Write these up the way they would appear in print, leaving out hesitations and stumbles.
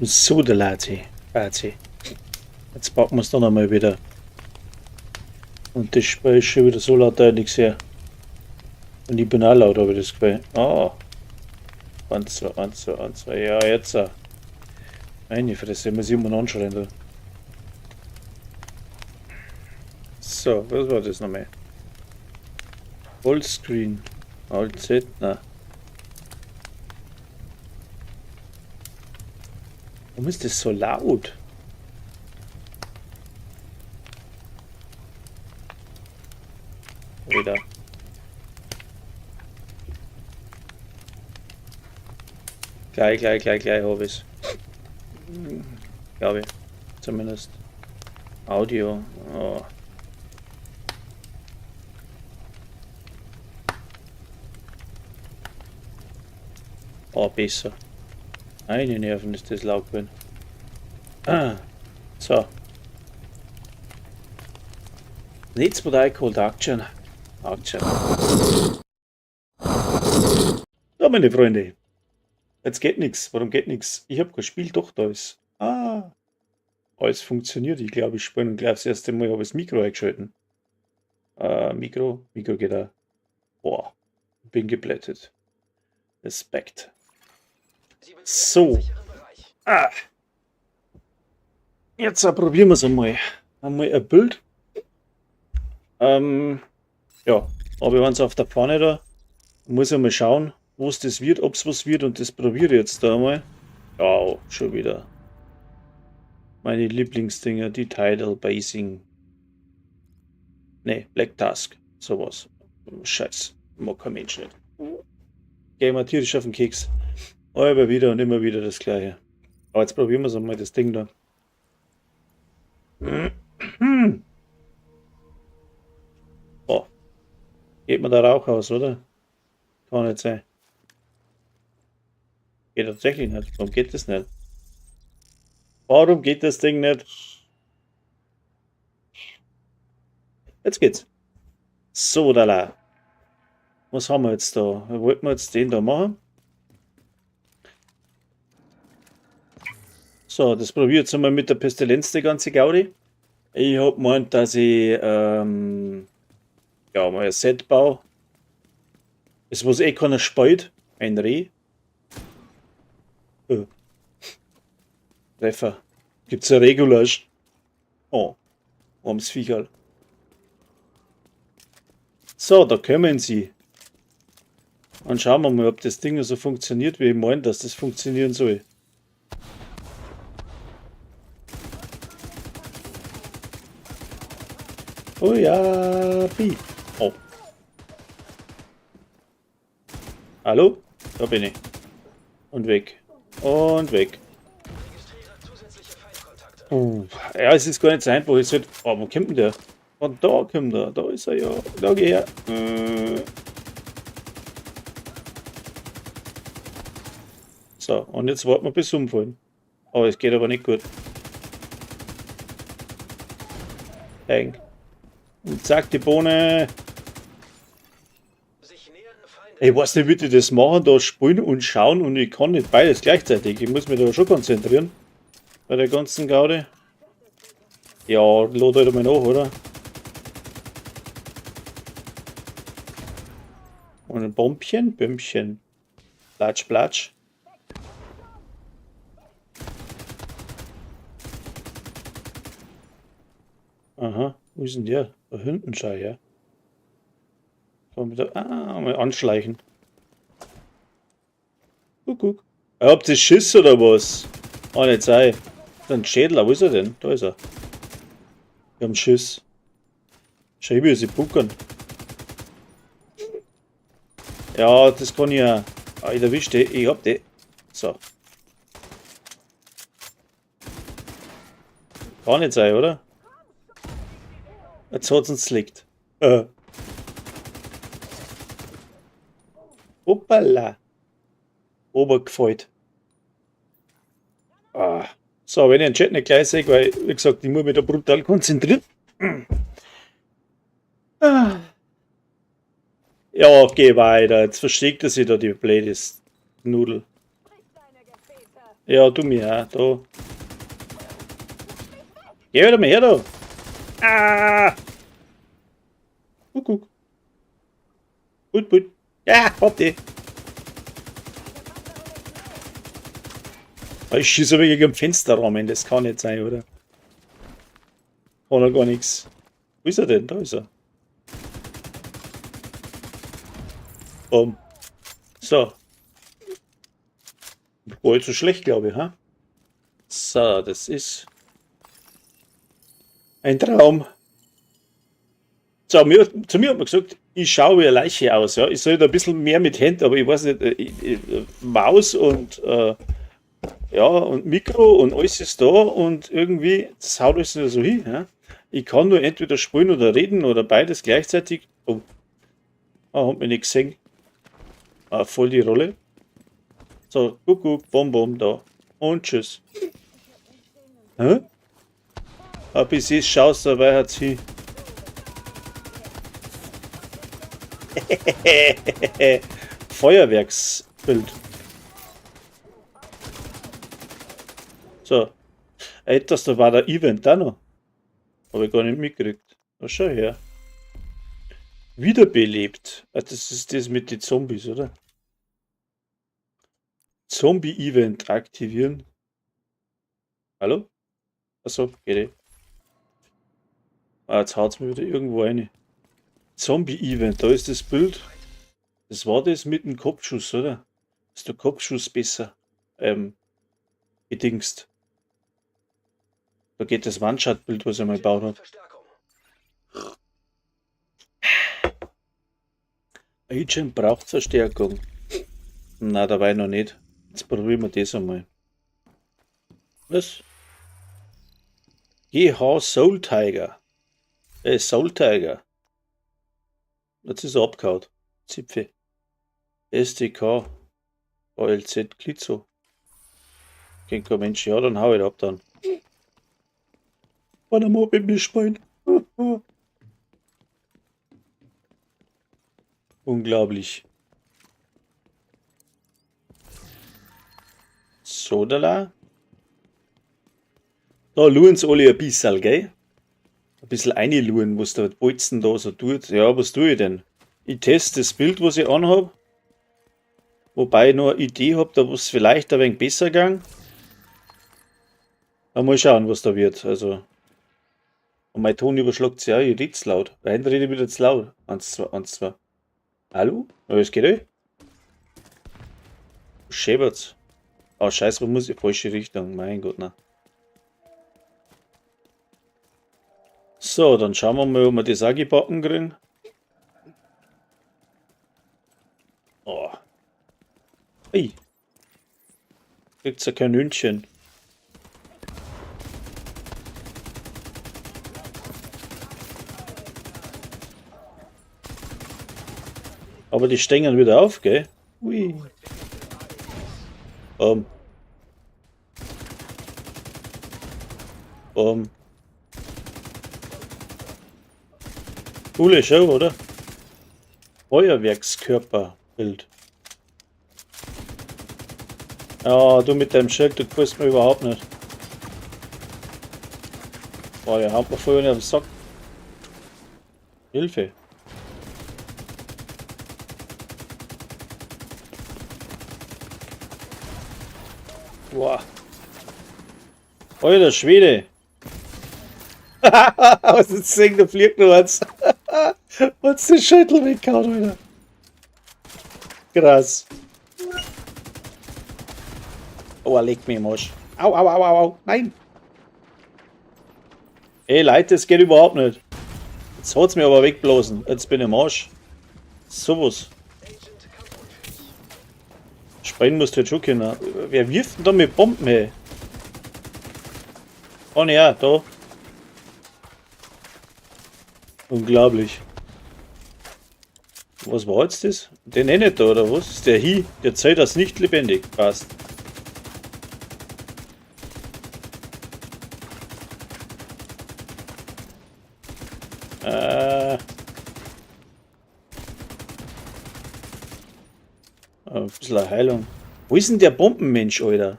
So, der Lati. Party. Jetzt packen wir es dann einmal wieder. Und das Spiel ist schon wieder so laut nichts her. Und ich bin auch laut, habe ich das Gefühl. Ah. 1, 2, 1, 2, 1, 2. Ja, jetzt. Meine Fresse, muss ich immer anschreien da. So, was war das nochmal? Vollscreen. Alt Z, na. Warum ist das so laut? Wieder. Gleich, gleich, gleich, gleich habe ich's. Glaube ich. Zumindest. Audio. Oh. Oh, besser. Meine Nerven ist das laut geworden. Ah, so. Needs what I called Action. Action. So, meine Freunde. Jetzt geht nichts. Warum geht nichts? Ich habe gespielt, doch, da ist. Ah. Alles funktioniert. Ich glaube, ich spiele gleich das erste Mal habe ich das Mikro eingeschalten. Mikro. Mikro geht auch. Boah. Bin geblättet. Respekt. So. Ah. Jetzt probieren wir es einmal. Einmal ein Bild. Ja, aber wir haben es auf der Pfanne da. Muss ich mal schauen, was das wird, ob es was wird, und das probiere ich jetzt da mal. Ja, schon wieder. Meine Lieblingsdinger, die Tidal Basing. Ne, Black Task. Sowas. Scheiß. Mag kein Mensch nicht. Geh mir tierisch auf den Keks. Aber wieder und immer wieder das Gleiche. Aber jetzt probieren wir es einmal, das Ding da. Oh. Geht mir da Rauch aus, oder? Kann nicht sein. Geht tatsächlich nicht. Warum geht das nicht? Warum geht das Ding nicht? Jetzt geht's. So, da la. Was haben wir jetzt da? Wollten wir jetzt den da machen? So, das probiere ich jetzt einmal mit der Pestilenz, die ganze Gaudi. Ich hab gemeint, dass ich ja, mal ein Set baue. Es was eh keiner spielt. Ein Reh. Treffer. Gibt's ein Rehgulasch? Oh. Armes Viecherl. So, da kommen sie. Und schauen wir mal, ob das Ding so funktioniert, wie ich meine, dass das funktionieren soll. Oh ja, Bi. Oh. Hallo? Da bin ich. Und weg. Und weg. Ja, es ist gar nicht so einfach. Es wird, oh, wo kommt denn der? Von da kommt er. Da ist er ja. Da geh her. So, und jetzt warten wir bis umfallen. Oh, es geht aber nicht gut. Häng. Und zack, die Bohne. Ich weiß nicht, wie die das machen, da spielen und schauen, und ich kann nicht beides gleichzeitig. Ich muss mich da schon konzentrieren. Bei der ganzen Gaude. Ja, lad halt einmal nach, oder? Und ein Bombchen, Bömmchen. Platsch, platsch. Aha, wo ist denn der? Da hinten schau her. Wieder, mal anschleichen. Guck, guck. Habt ihr Schiss oder was? Oh, nicht sei. Ein Schädler, wo ist er denn? Da ist er. Wir haben Schiss. Schau, wie sie buckern. Ja, das kann ich ja. Ah, ich erwische die. Ich hab die. So. Kann nicht sein, oder? Jetzt hat's uns liegt. Hoppala. Obergefällt. Ah. So, wenn ich den Chat nicht gleich sehe, weil, wie gesagt, ich muss mich da brutal konzentrieren. Ah. Ja, geh weiter. Jetzt versteckt er sich da, die blöde Nudel. Ja, du mir auch. Da. Geh wieder mal her da. Ah! Kuckuck. Gut, gut. Ja, hab die. Ich schieße aber gegen den Fensterrahmen, das kann nicht sein, oder? Kann er gar nichts. Wo ist er denn? Da ist er. Bumm. So. Gar nicht so schlecht, glaube ich, ha? So, das ist ein Traum. So, zu mir hat man gesagt, ich schaue wie eine Leiche aus. Ja? Ich soll da ein bisschen mehr mit Händen, aber ich weiß nicht, Maus und ja, und Mikro und alles ist da und irgendwie, das haut alles nicht so hin. Ja? Ich kann nur entweder spielen oder reden oder beides gleichzeitig. Oh, ah, hat mich nicht gesehen. Ah, voll die Rolle. So, guck, bom, bom, da. Und tschüss. Hä? Ah, bis ich schaust, dabei hat's hin. Feuerwerksbild. So. Etwas, da war der Event da noch. Hab ich gar nicht mitgekriegt. Na, schau her. Wiederbelebt. Ah, das ist das mit den Zombies, oder? Zombie-Event aktivieren. Hallo? Achso, geht eh. Ah, jetzt haut's mir wieder irgendwo rein. Zombie-Event, da ist das Bild. Das war das mit dem Kopfschuss, oder? Ist der Kopfschuss besser? Gedingst. Da geht das One-Shot-Bild, was er mal gebaut hat. Agent braucht Verstärkung. Na, dabei noch nicht. Jetzt probieren wir das einmal. Was? GH Soul Tiger. Soul Tiger. Jetzt ist er abgehauen. Zipfe. SDK. ALZ Klitzo. Kennt kein Mensch. Ja, dann hau ich ab dann. Wann mal mit mir spielen. Unglaublich. Sodala. Da luren's alle ein bisschen, gell? Ein bisschen reinluren, was der Bolzen da so tut. Ja, was tue ich denn? Ich teste das Bild, was ich anhab. Wobei ich noch eine Idee hab, da was vielleicht ein wenig besser ging. Mal schauen, was da wird. Also. Und mein Ton überschlägt sich auch, ich rede zu laut. Rein rede ich wieder zu laut. 1, 2, 1, 2. Hallo? Ja, es geht eh. Schebert's. Oh, scheiße, wo muss ich? Falsche Richtung. Mein Gott, na. So, dann schauen wir mal, ob wir das auch gebacken kriegen. Oh. Ui. Kriegt's ja kein Hündchen. Aber die stehen wieder auf, gell? Ui. Coole Show, oder? Feuerwerkskörperbild. Ja, du mit deinem Schild, du gefällst mir überhaupt nicht. Boah, der haut mir voll in den Sack. Hilfe. Boah. Alter Schwede. Was ist das? Da fliegt noch was. Was ist der Schädel weggehauen, Alter? Krass. Oh, er legt mich im Arsch. Au, au, au, au, au. Nein. Ey, Leute, das geht überhaupt nicht. Jetzt hat's mir aber wegblasen. Jetzt bin ich im Arsch. Sowas. Springen musst du jetzt schon können. Wer wirft denn da mit Bomben, ey? Oh ne, ja, da. Unglaublich. Was war jetzt das? Den eh nicht da, oder was? Ist der hi? Der zählt das nicht lebendig. Passt. Ein bisschen Heilung. Wo ist denn der Bombenmensch, Alter?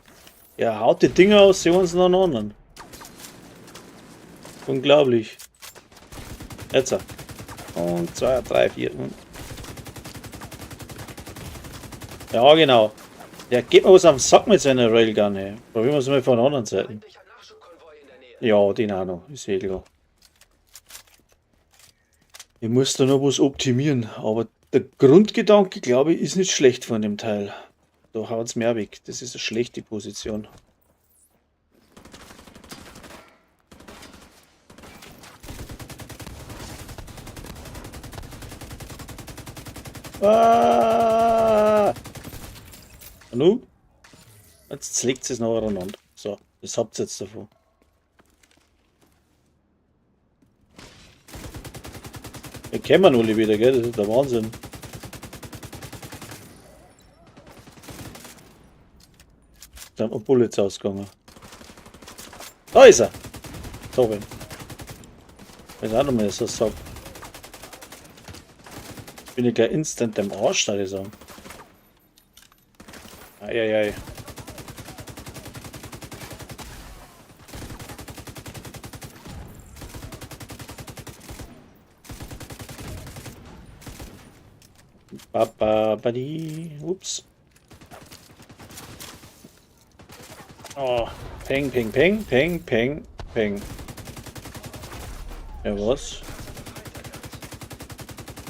Ja, haut die Dinger aus, sie uns noch anderen. Unglaublich. Jetzt. Und 2, 3, 4 und. Ja, genau. Der geht mir was am Sack mit seiner Railgun, ey. Probieren wir es mal von der anderen Seite. Ja, den auch noch. Ist eh klar. Ich muss da noch was optimieren, aber der Grundgedanke, glaube ich, ist nicht schlecht von dem Teil. Da haut's mehr weg. Das ist eine schlechte Position. Ah! Nu? Jetzt zlegt es noch aneinander. So, das habt ihr jetzt davon. Wir kennen alle wieder, gell? Das ist der Wahnsinn. Da sind Bullets ausgegangen. Da ist er! Tobin. Weiß auch noch mal so Sack. Bin ich gleich instant im Arsch, da ich sagen. Eieiei. Baba, Buddy. Ups. Oh, peng, peng, peng, peng, peng, peng. Ja, was?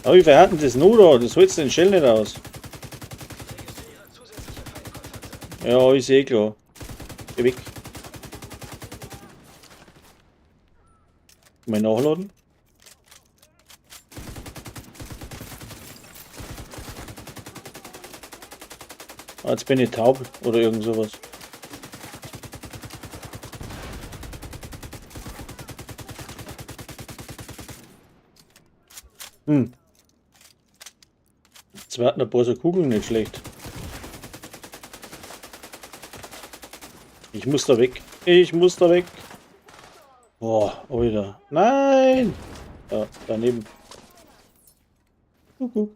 Oh, wie viel hatten das nur da? Das holst du den Shell nicht aus. Ja, ist eh klar. Geh weg. Mal nachladen. Ah, jetzt bin ich taub oder irgend sowas. Hm. Jetzt werden ein paar so Kugeln nicht schlecht. Ich muss da weg. Ich muss da weg. Boah, Alter. Nein! Ja, daneben. Kuckuck.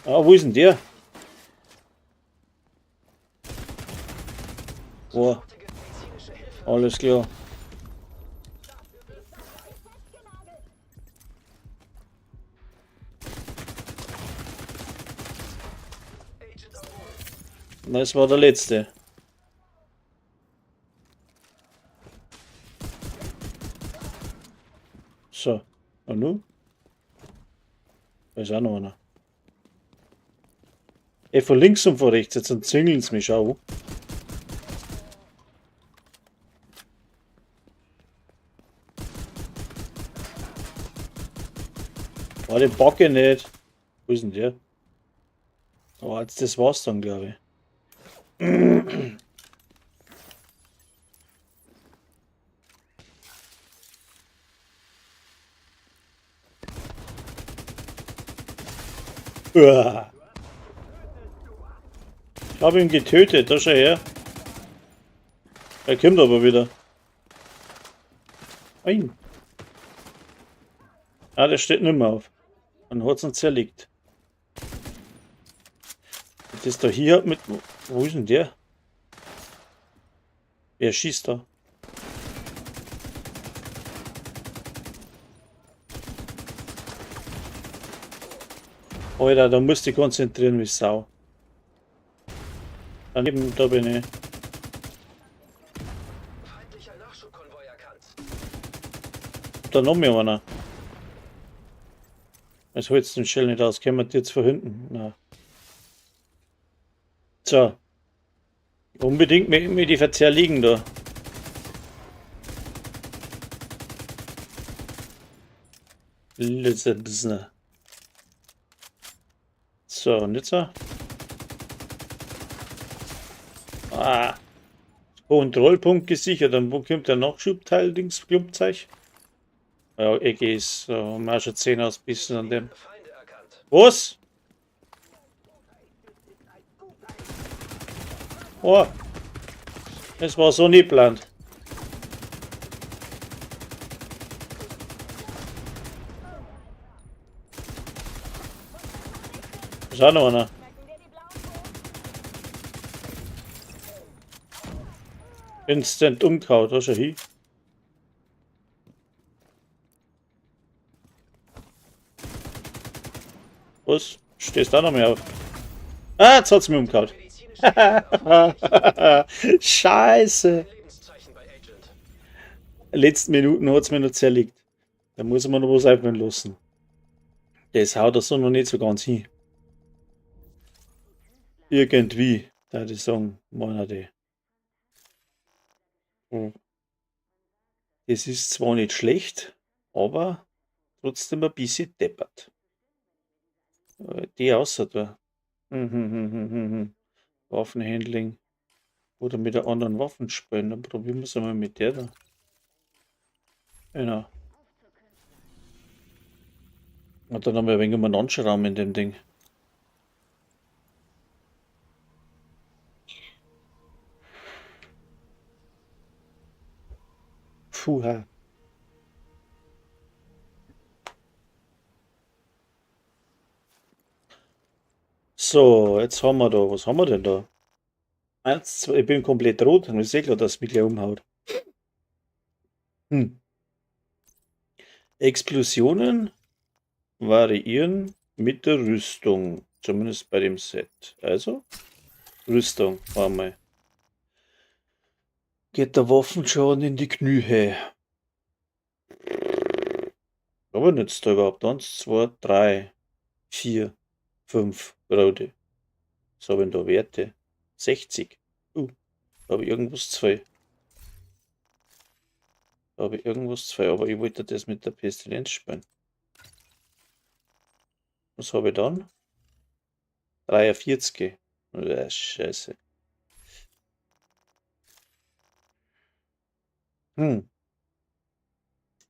Ah, wo ist denn der? Boah. Alles klar. Das war der letzte. So, und nun? Da ist auch noch einer. Ey, von links und von rechts, jetzt entzüngeln sie mich auch. Oh, den bock ich nicht. Wo ist denn der? Oh, jetzt das war's dann, glaube ich. Uah. Ich habe ihn getötet, da schau her. Er kommt aber wieder. Nein. Ah, der steht nicht mehr auf. Man hat's ihn zerlegt. Das ist da hier mit. Wo ist denn der? Wer schießt da? Alter, da musst du dich konzentrieren wie Sau. Daneben, da bin ich. Feindlicher Nachschubkonvoi erkannt. Da noch mehr einer. Jetzt holst du den Shell nicht aus. Können wir die jetzt von hinten? Na. So. Unbedingt mit mir die verzerlegen da. So, und jetzt so. Ah. Kontrollpunkt gesichert. Und wo kommt der Nachschubteil, Dings, Klumpzeug? Ja, Ecke ist. So, haben wir auch schon 10 ausbissen an dem. Feinde erkannt. Was? Oh. Das war so nicht geplant. Ist auch noch einer. Instant umgehauen, da schon hin. Was? Stehst da noch mehr auf? Ah, jetzt hat's mich umgehauen. Scheiße. Letzten Minuten hat's mich noch zerlegt. Da muss man noch was einfallen lassen. Das haut er so noch nicht so ganz hin. Irgendwie, da ich sagen, meiner die. Das ist zwar nicht schlecht, aber trotzdem ein bisschen deppert. Die außer da. Waffenhandling. Oder mit der anderen Waffen spielen. Dann probieren wir es einmal mit der da. Genau. Und dann haben wir ein wenig umeinander Raum in dem Ding. Puh. So, jetzt haben wir da, was haben wir denn da? 1, 2, ich bin komplett rot und ich sehe klar, dass es mich gleich umhaut. Explosionen variieren mit der Rüstung, zumindest bei dem Set. Also, Rüstung, warte mal. Geht der Waffenschaden in die Knie. Aber nützt da überhaupt 1, 2, 3, 4, 5 rote. Was habe ich denn da Werte? 60. Da habe ich irgendwas 2. Da habe ich irgendwas 2, aber ich wollte das mit der Pestilenz spielen. Was habe ich dann? 43. Ja, scheiße.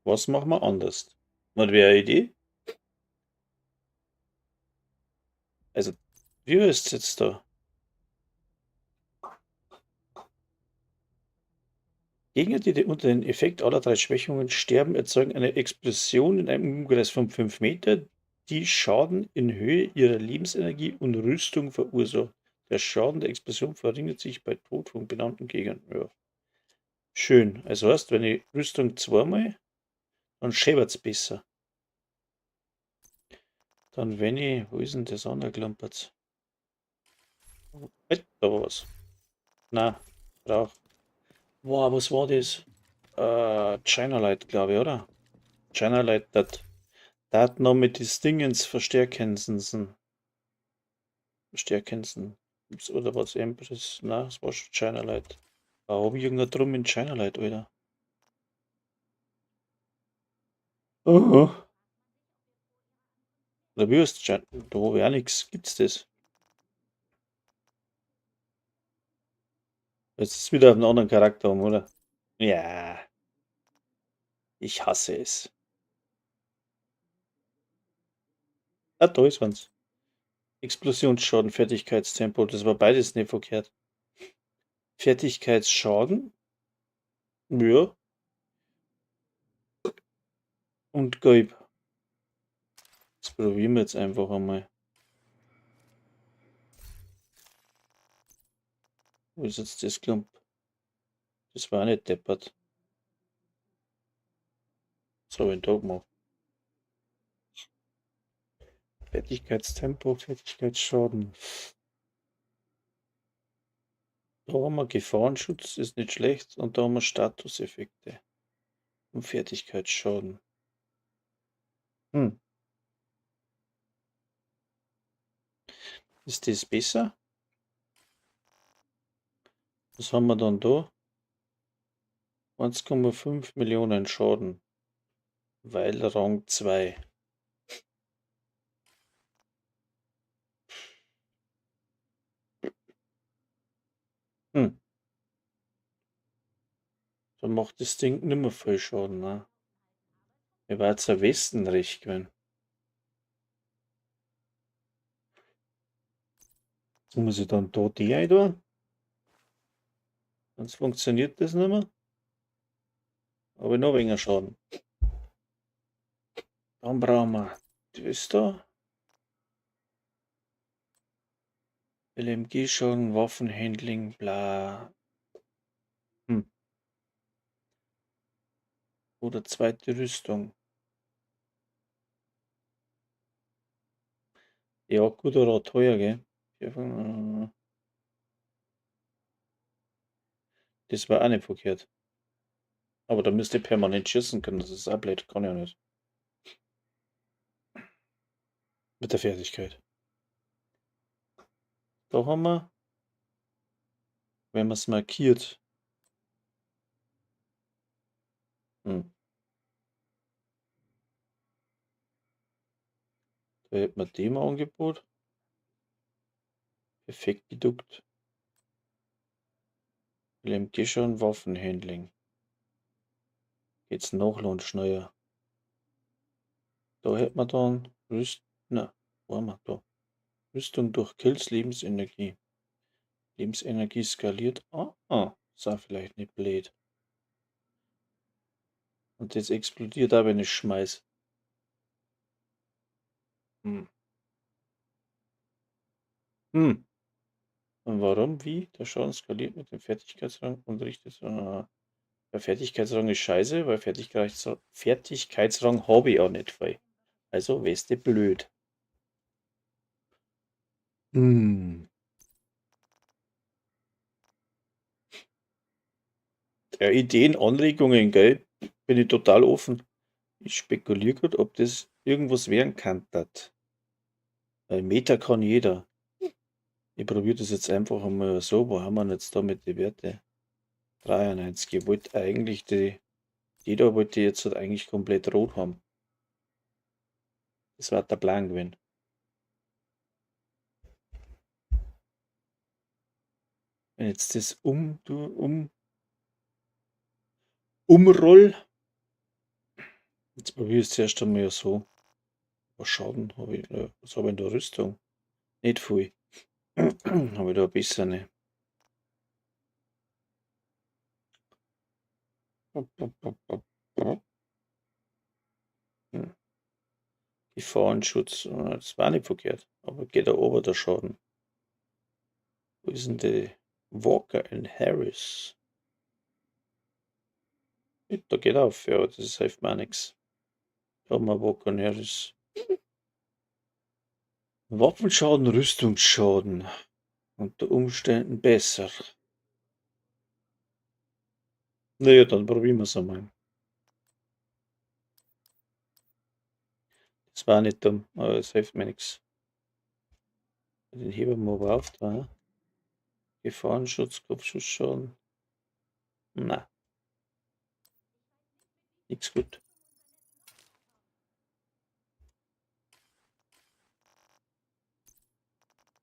Was machen wir anders? Was wäre eine Idee? Also, wie ist es jetzt da? Gegner, die unter dem Effekt aller 3 Schwächungen sterben, erzeugen eine Explosion in einem Umkreis von 5 Meter, die Schaden in Höhe ihrer Lebensenergie und Rüstung verursacht. Der Schaden der Explosion verringert sich bei Tod von benannten Gegnern. Ja. Schön. Also heißt, wenn ich Rüstung zweimal, dann schäbert's besser. Dann wenn ich, wo ist denn das andere Klampertz? Da war was. Na, brauch. Boah, was war das? China Light, glaube ich, oder? China Light, das hat noch mit den Dingens verstärken. Verstärken. Oder was Empress? Na, das war schon China Light. Da hab ich irgendein Drum in China Light, Alter. Oh. Oder wie heißt China? Da hab ich auch nix. Gibt's das? Jetzt ist es wieder auf einen anderen Charakter um, oder? Ja. Ich hasse es. Ah, da ist was. Explosionsschaden, Fertigkeitstempo, das war beides nicht verkehrt. Fertigkeitsschaden. Ja. Und gelb. Das probieren wir jetzt einfach einmal. Wo ist jetzt das Klump? Das war nicht deppert. Was hab ich denn da gemacht? Fertigkeitstempo, Fertigkeitsschaden. Da haben wir Gefahrenschutz, ist nicht schlecht. Und da haben wir Statuseffekte. Und Fertigkeitsschaden. Ist das besser? Was haben wir dann da? 1,5 Millionen Schaden. Weil Rang 2. Dann macht das Ding nimmer viel Schaden, ne? Mir war jetzt ein Westen recht gewesen. Jetzt muss ich dann da die rein tun. Sonst funktioniert das nicht mehr. Aber noch weniger Schaden. Dann brauchen wir das da. LMG-Schaden, Waffenhandling, bla. Oder zweite Rüstung. Ja, gut oder teuer, gell? Das war auch nicht verkehrt. Aber da müsst ihr permanent schießen können, das ist auch blöd, kann ich ja nicht. Mit der Fertigkeit. Da haben wir, wenn man's markiert. Da hätten wir dem Angebot. Perfekt geduckt. LMG schon Waffenhandling. Geht's noch und schneller. Da hätten wir dann Rüst-, na, wo haben wir da? Rüstung durch Kills, Lebensenergie. Lebensenergie skaliert. Ah, ah, ist auch vielleicht nicht blöd. Und das explodiert auch, wenn ich schmeiß. Und warum? Wie? Der Schaden skaliert mit dem Fertigkeitsrang und richtet. Ah. Der Fertigkeitsrang ist scheiße, weil Fertigkeitsrang habe ich auch nicht viel. Also wärst du blöd. Ja, Ideen, Anregungen, gell? Bin ich total offen. Ich spekuliere grad, ob das irgendwas werden kann. Weil Meta kann jeder. Ich probiere das jetzt einfach einmal so. Wo haben wir denn jetzt da mit den Werten? 93. Ich wollte eigentlich die, die da wollte ich jetzt halt eigentlich komplett rot haben. Das war der Plan gewesen. Wenn jetzt das umroll. Jetzt probiere ich es zuerst einmal ja so. Was Schaden habe ich da? Was habe ich in der Rüstung? Nicht viel. Habe ich da ein bisschen. Ne? Gefahrenschutz, das war nicht verkehrt, aber geht da oben der Schaden. Wo ist denn die Walker and Harris? Da geht auf, ja, das hilft mir auch nix. Da haben wir Walker and Harris. Waffenschaden, Rüstungsschaden. Unter Umständen besser. Naja, dann probieren wir's einmal. Das war nicht dumm, aber das hilft mir nix. Den heben wir aber auf da. Ne? Gefahrenschutz, Kopfschussschaden. Na. Nix gut.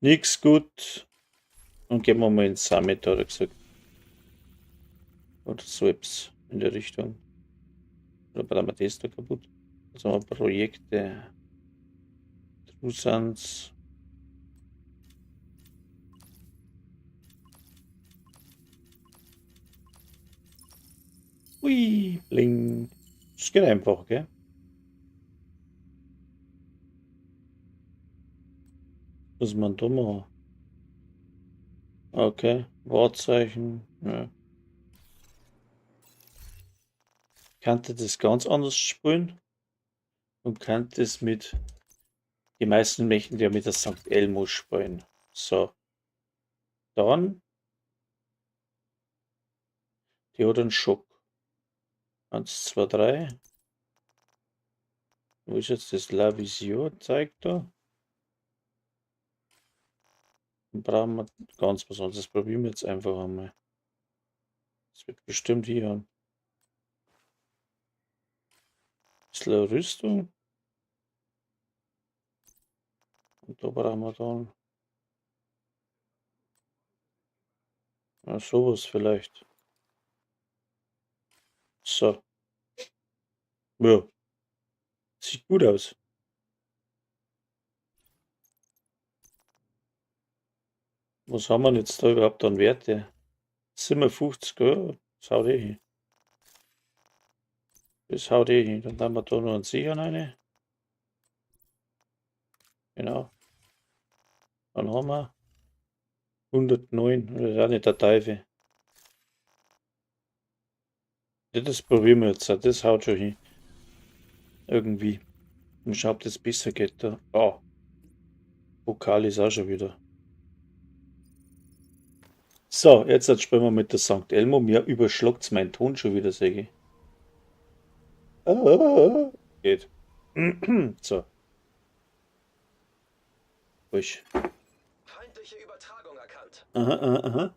Nix gut. Und gehen wir mal ins Summit, hat er gesagt. Oder so etwas in der Richtung. Oder bei der das da kaputt. Also haben wir Projekte. Trusans. Ui, bling. Das geht einfach, gell? Was man da machen? Okay, Wahrzeichen. Ja. Kannte das ganz anders spielen und kannte es mit. Die meisten möchten ja mit der Sankt Elmo spielen. So. Dann. Die hat einen Schock. 1, 2, 3. Wo ist jetzt das La Vision? Zeigt da. Dann brauchen wir ganz was anderes. Das probieren wir jetzt einfach einmal. Das wird bestimmt hier haben. Bisschen Rüstung. Und da brauchen wir dann. Ja, sowas vielleicht. So. Ja. Sieht gut aus. Was haben wir denn jetzt da überhaupt an Werte? 57, ja, das haut eh hin. Das haut eh hin. Dann haben wir da noch einen Sichern rein. Genau. Dann haben wir 109. Das ist auch nicht der Teufel. Das probieren wir jetzt. Das haut schon hin. Irgendwie. Mal schauen, ob das besser geht da. Ah. Vokal ist auch schon wieder. So, jetzt spielen wir mit der St. Elmo. Mir überschlagt's mein Ton schon wieder, sag ich. Ah, geht. So. Ruhig. Feindliche Übertragung erkannt. Aha.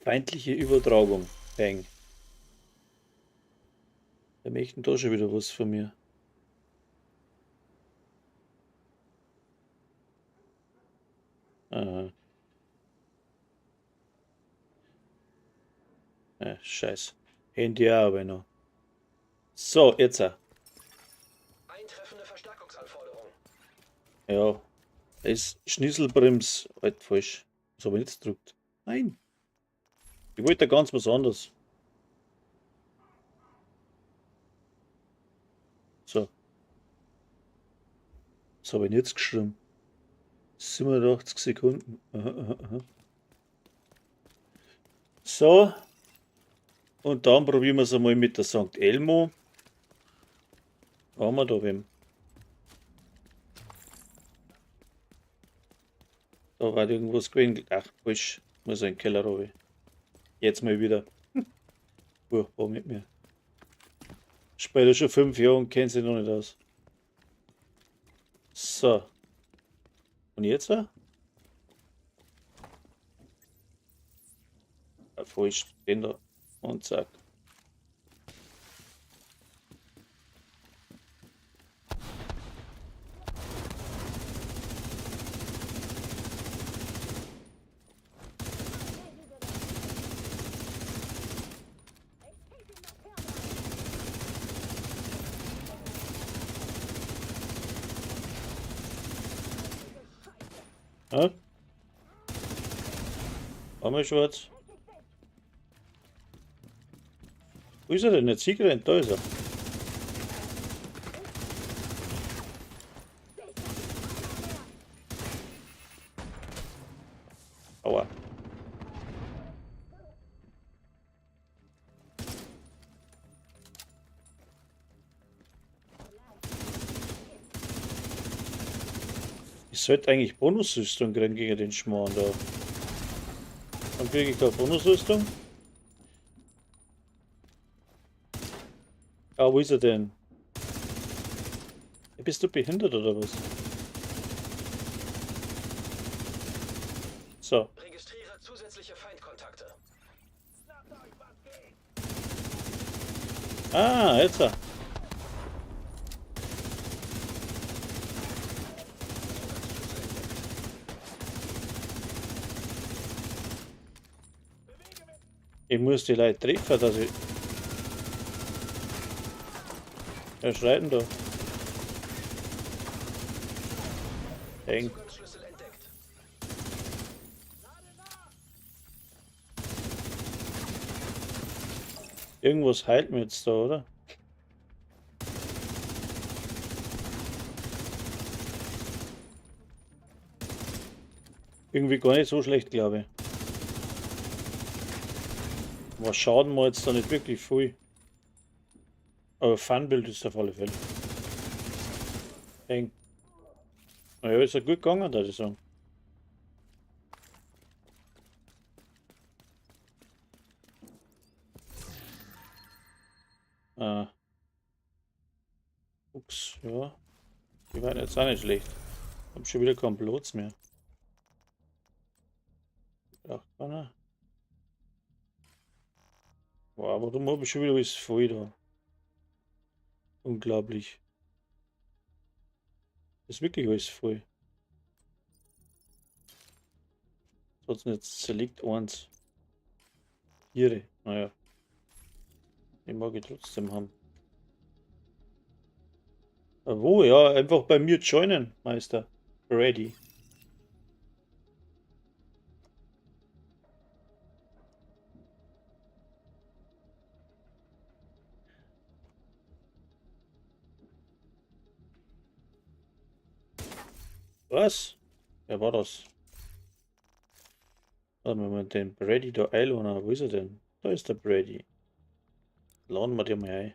Feindliche Übertragung. Bang. Wir möchten da schon wieder was von mir. Aha. Scheiß. Handy auch aber noch. So, jetzt auch. Eintreffende Verstärkungsanforderung. Ja. Das Schnitzelbrems. Halt falsch. Was habe ich jetzt gedrückt? Nein. Ich wollte ganz was anderes. So. Was habe ich denn jetzt geschrieben? 87 Sekunden. Aha. So. Und dann probieren wir es einmal mit der St. Elmo. Haben wir da wem? Da war irgendwas gewesen. Ach, falsch. Muss in den Keller runter. Jetzt mal wieder. Furchtbar mit mir. Spiele schon 5 Jahre und kennt sich noch nicht aus. So. Und jetzt? Ah, falsch. Den da. Und zack. Ja? Haben wir schwarz? Wo ist er denn jetzt hingerannt? Da ist er. Aua. Ich sollte eigentlich Bonusrüstung kriegen gegen den Schmarrn da. Dann kriege ich da Bonusrüstung. Ah, wo ist er denn? Bist du behindert oder was? So. Registriere zusätzliche Feindkontakte. Ah, jetzt. Ich muss die Leute treffen, dass ich... Wer schreit denn da? Eng. Irgendwas heilt mir jetzt da, oder? Irgendwie gar nicht so schlecht, glaube ich. Was schaden wir jetzt da nicht wirklich viel. Aber Funbild ist auf alle Fälle. Eng. Naja, ist ja gut gegangen, würde ich sagen. Ah. Ups, ja. Die waren jetzt auch nicht schlecht. Hab schon wieder keinen Platz mehr. Braucht keiner. Wow, warum hab ich schon wieder alles voll da? Unglaublich. Ist wirklich alles voll. Trotzdem jetzt zerlegt 1. 4. Naja. Die mag ich trotzdem haben. Ah, wo? Ja, einfach bei mir joinen, Meister. Ready. Was? Wer war das? Warte mal, den Brady da einladen. Wo ist er denn? Da ist der Brady. Laden wir den mal ein.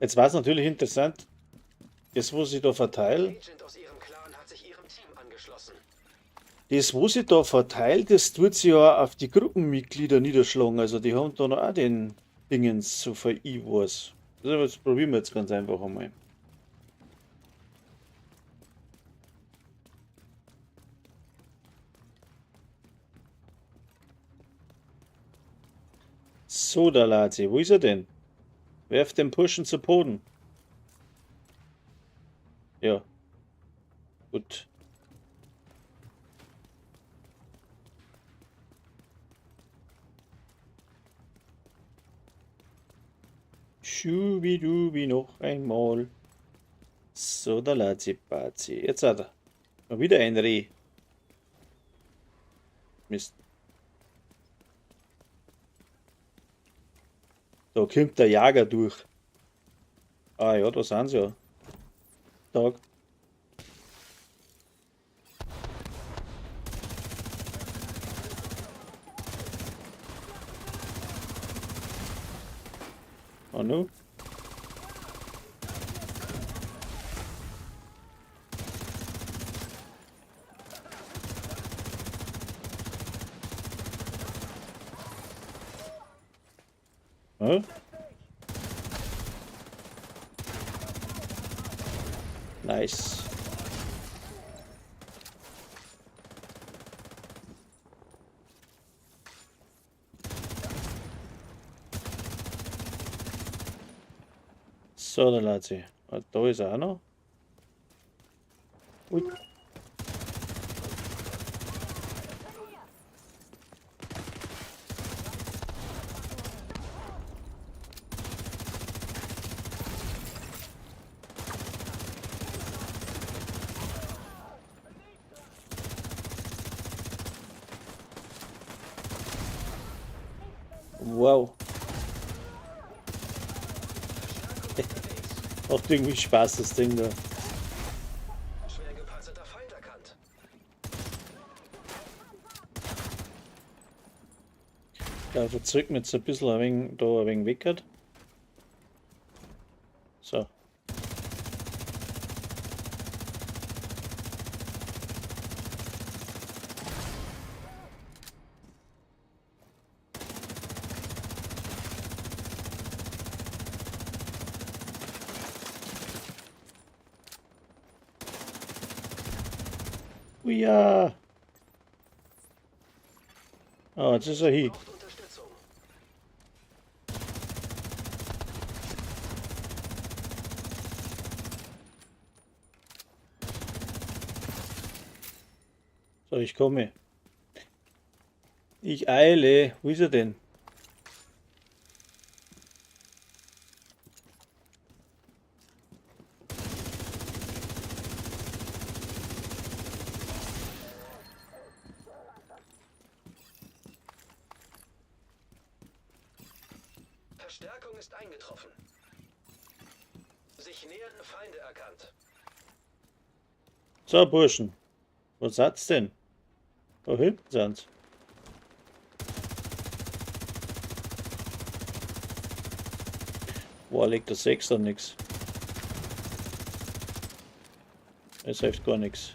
Jetzt war es natürlich interessant, das, was ich da verteile. Agent aus Ihrem Clan hat sich Ihrem Team angeschlossen. Das, was ich da verteile, das tut sich ja auf die Gruppenmitglieder niederschlagen. Also die haben da noch auch den Dingens, so viel ich weiß. Das probieren wir jetzt ganz einfach einmal. So, der Lazi, wo ist er denn? Werft den Burschen zu Boden. Ja. Gut. Schubidubi noch einmal. So, der Lazi Bazi. Jetzt hat er. Mal wieder ein Reh. Mist. Da kommt der Jager durch. Ah ja, da sind sie ja. Tag. Oh no. Huh? Nice. So, dann Lazi. Ah, da ist er auch noch. Ui. Wow. Macht irgendwie Spaß, das Ding da. Schwer gepanzerter Feind erkannt. Da verzögert mir jetzt ein bisschen ein wenig, da ein wenig weg hat. So. Uja. Ah, jetzt ist er hier. Braucht Unterstützung. So, ich komme. Ich eile. Wo ist er denn? Verstärkung ist eingetroffen. Sich nähernde Feinde erkannt. So, Burschen. Wo seid's denn? Da hinten sind's. Boah, legt der 6er nix. Es hilft gar nix.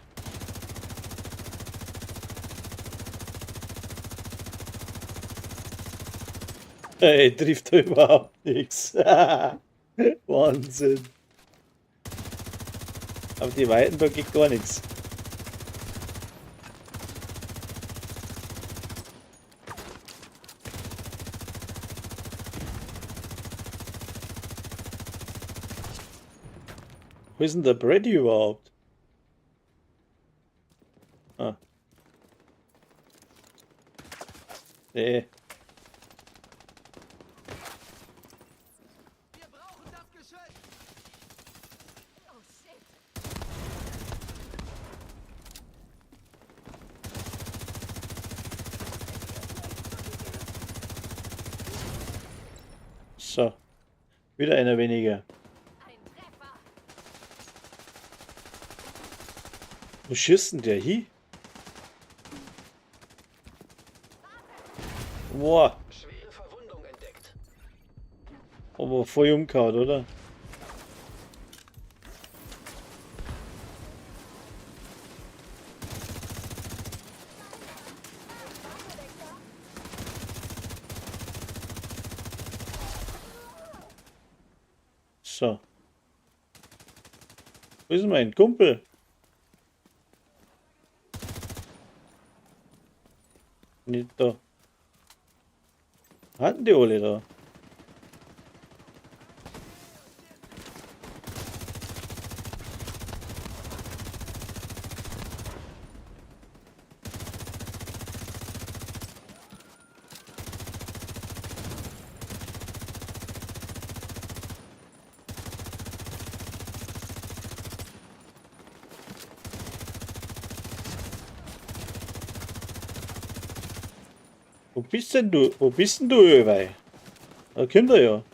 Ey, trifft da überhaupt nix. Wahnsinn. Aber die Weiten, da geht gar nix. Wo ist denn der Brady überhaupt? Ah. Nee. Wir brauchen das Geschütz. Oh shit. So. Wieder einer weniger. Ein Treffer. Wo schießt denn der hin? Boah. Schwere Verwundung entdeckt. Aber voll umgehauen, oder? So. Wo ist mein Kumpel? Nicht da. Hatten die alle da? Wo bist denn du? Wo bist denn du, Öwei? Da kommt er ja.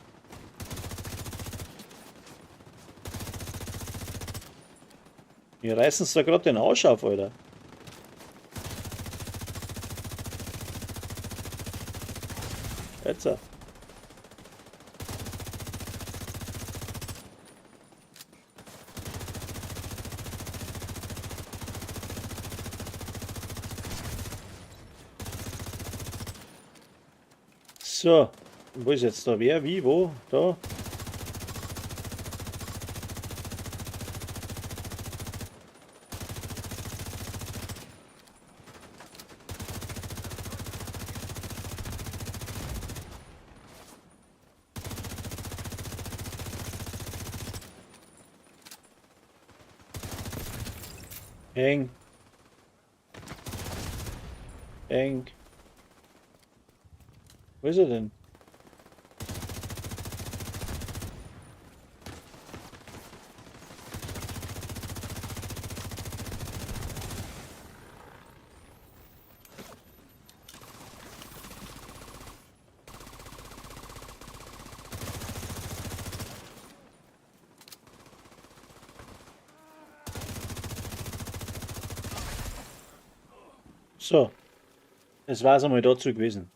Wir reißen uns da gerade den Arsch auf, Alter. Jetzt. So, wo ist jetzt da? Wer, wie, wo? Da. Eng. Eng. Wo ist er denn? So, das war's einmal dazu gewesen.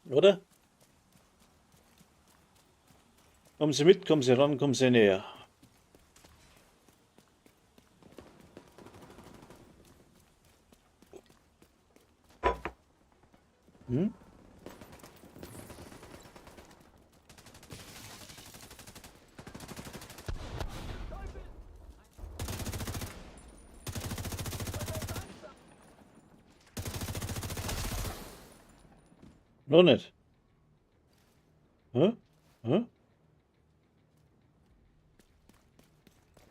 Oder? Kommen Sie mit, kommen Sie ran, kommen Sie näher. Hm? Noch nicht. Hä? Hä?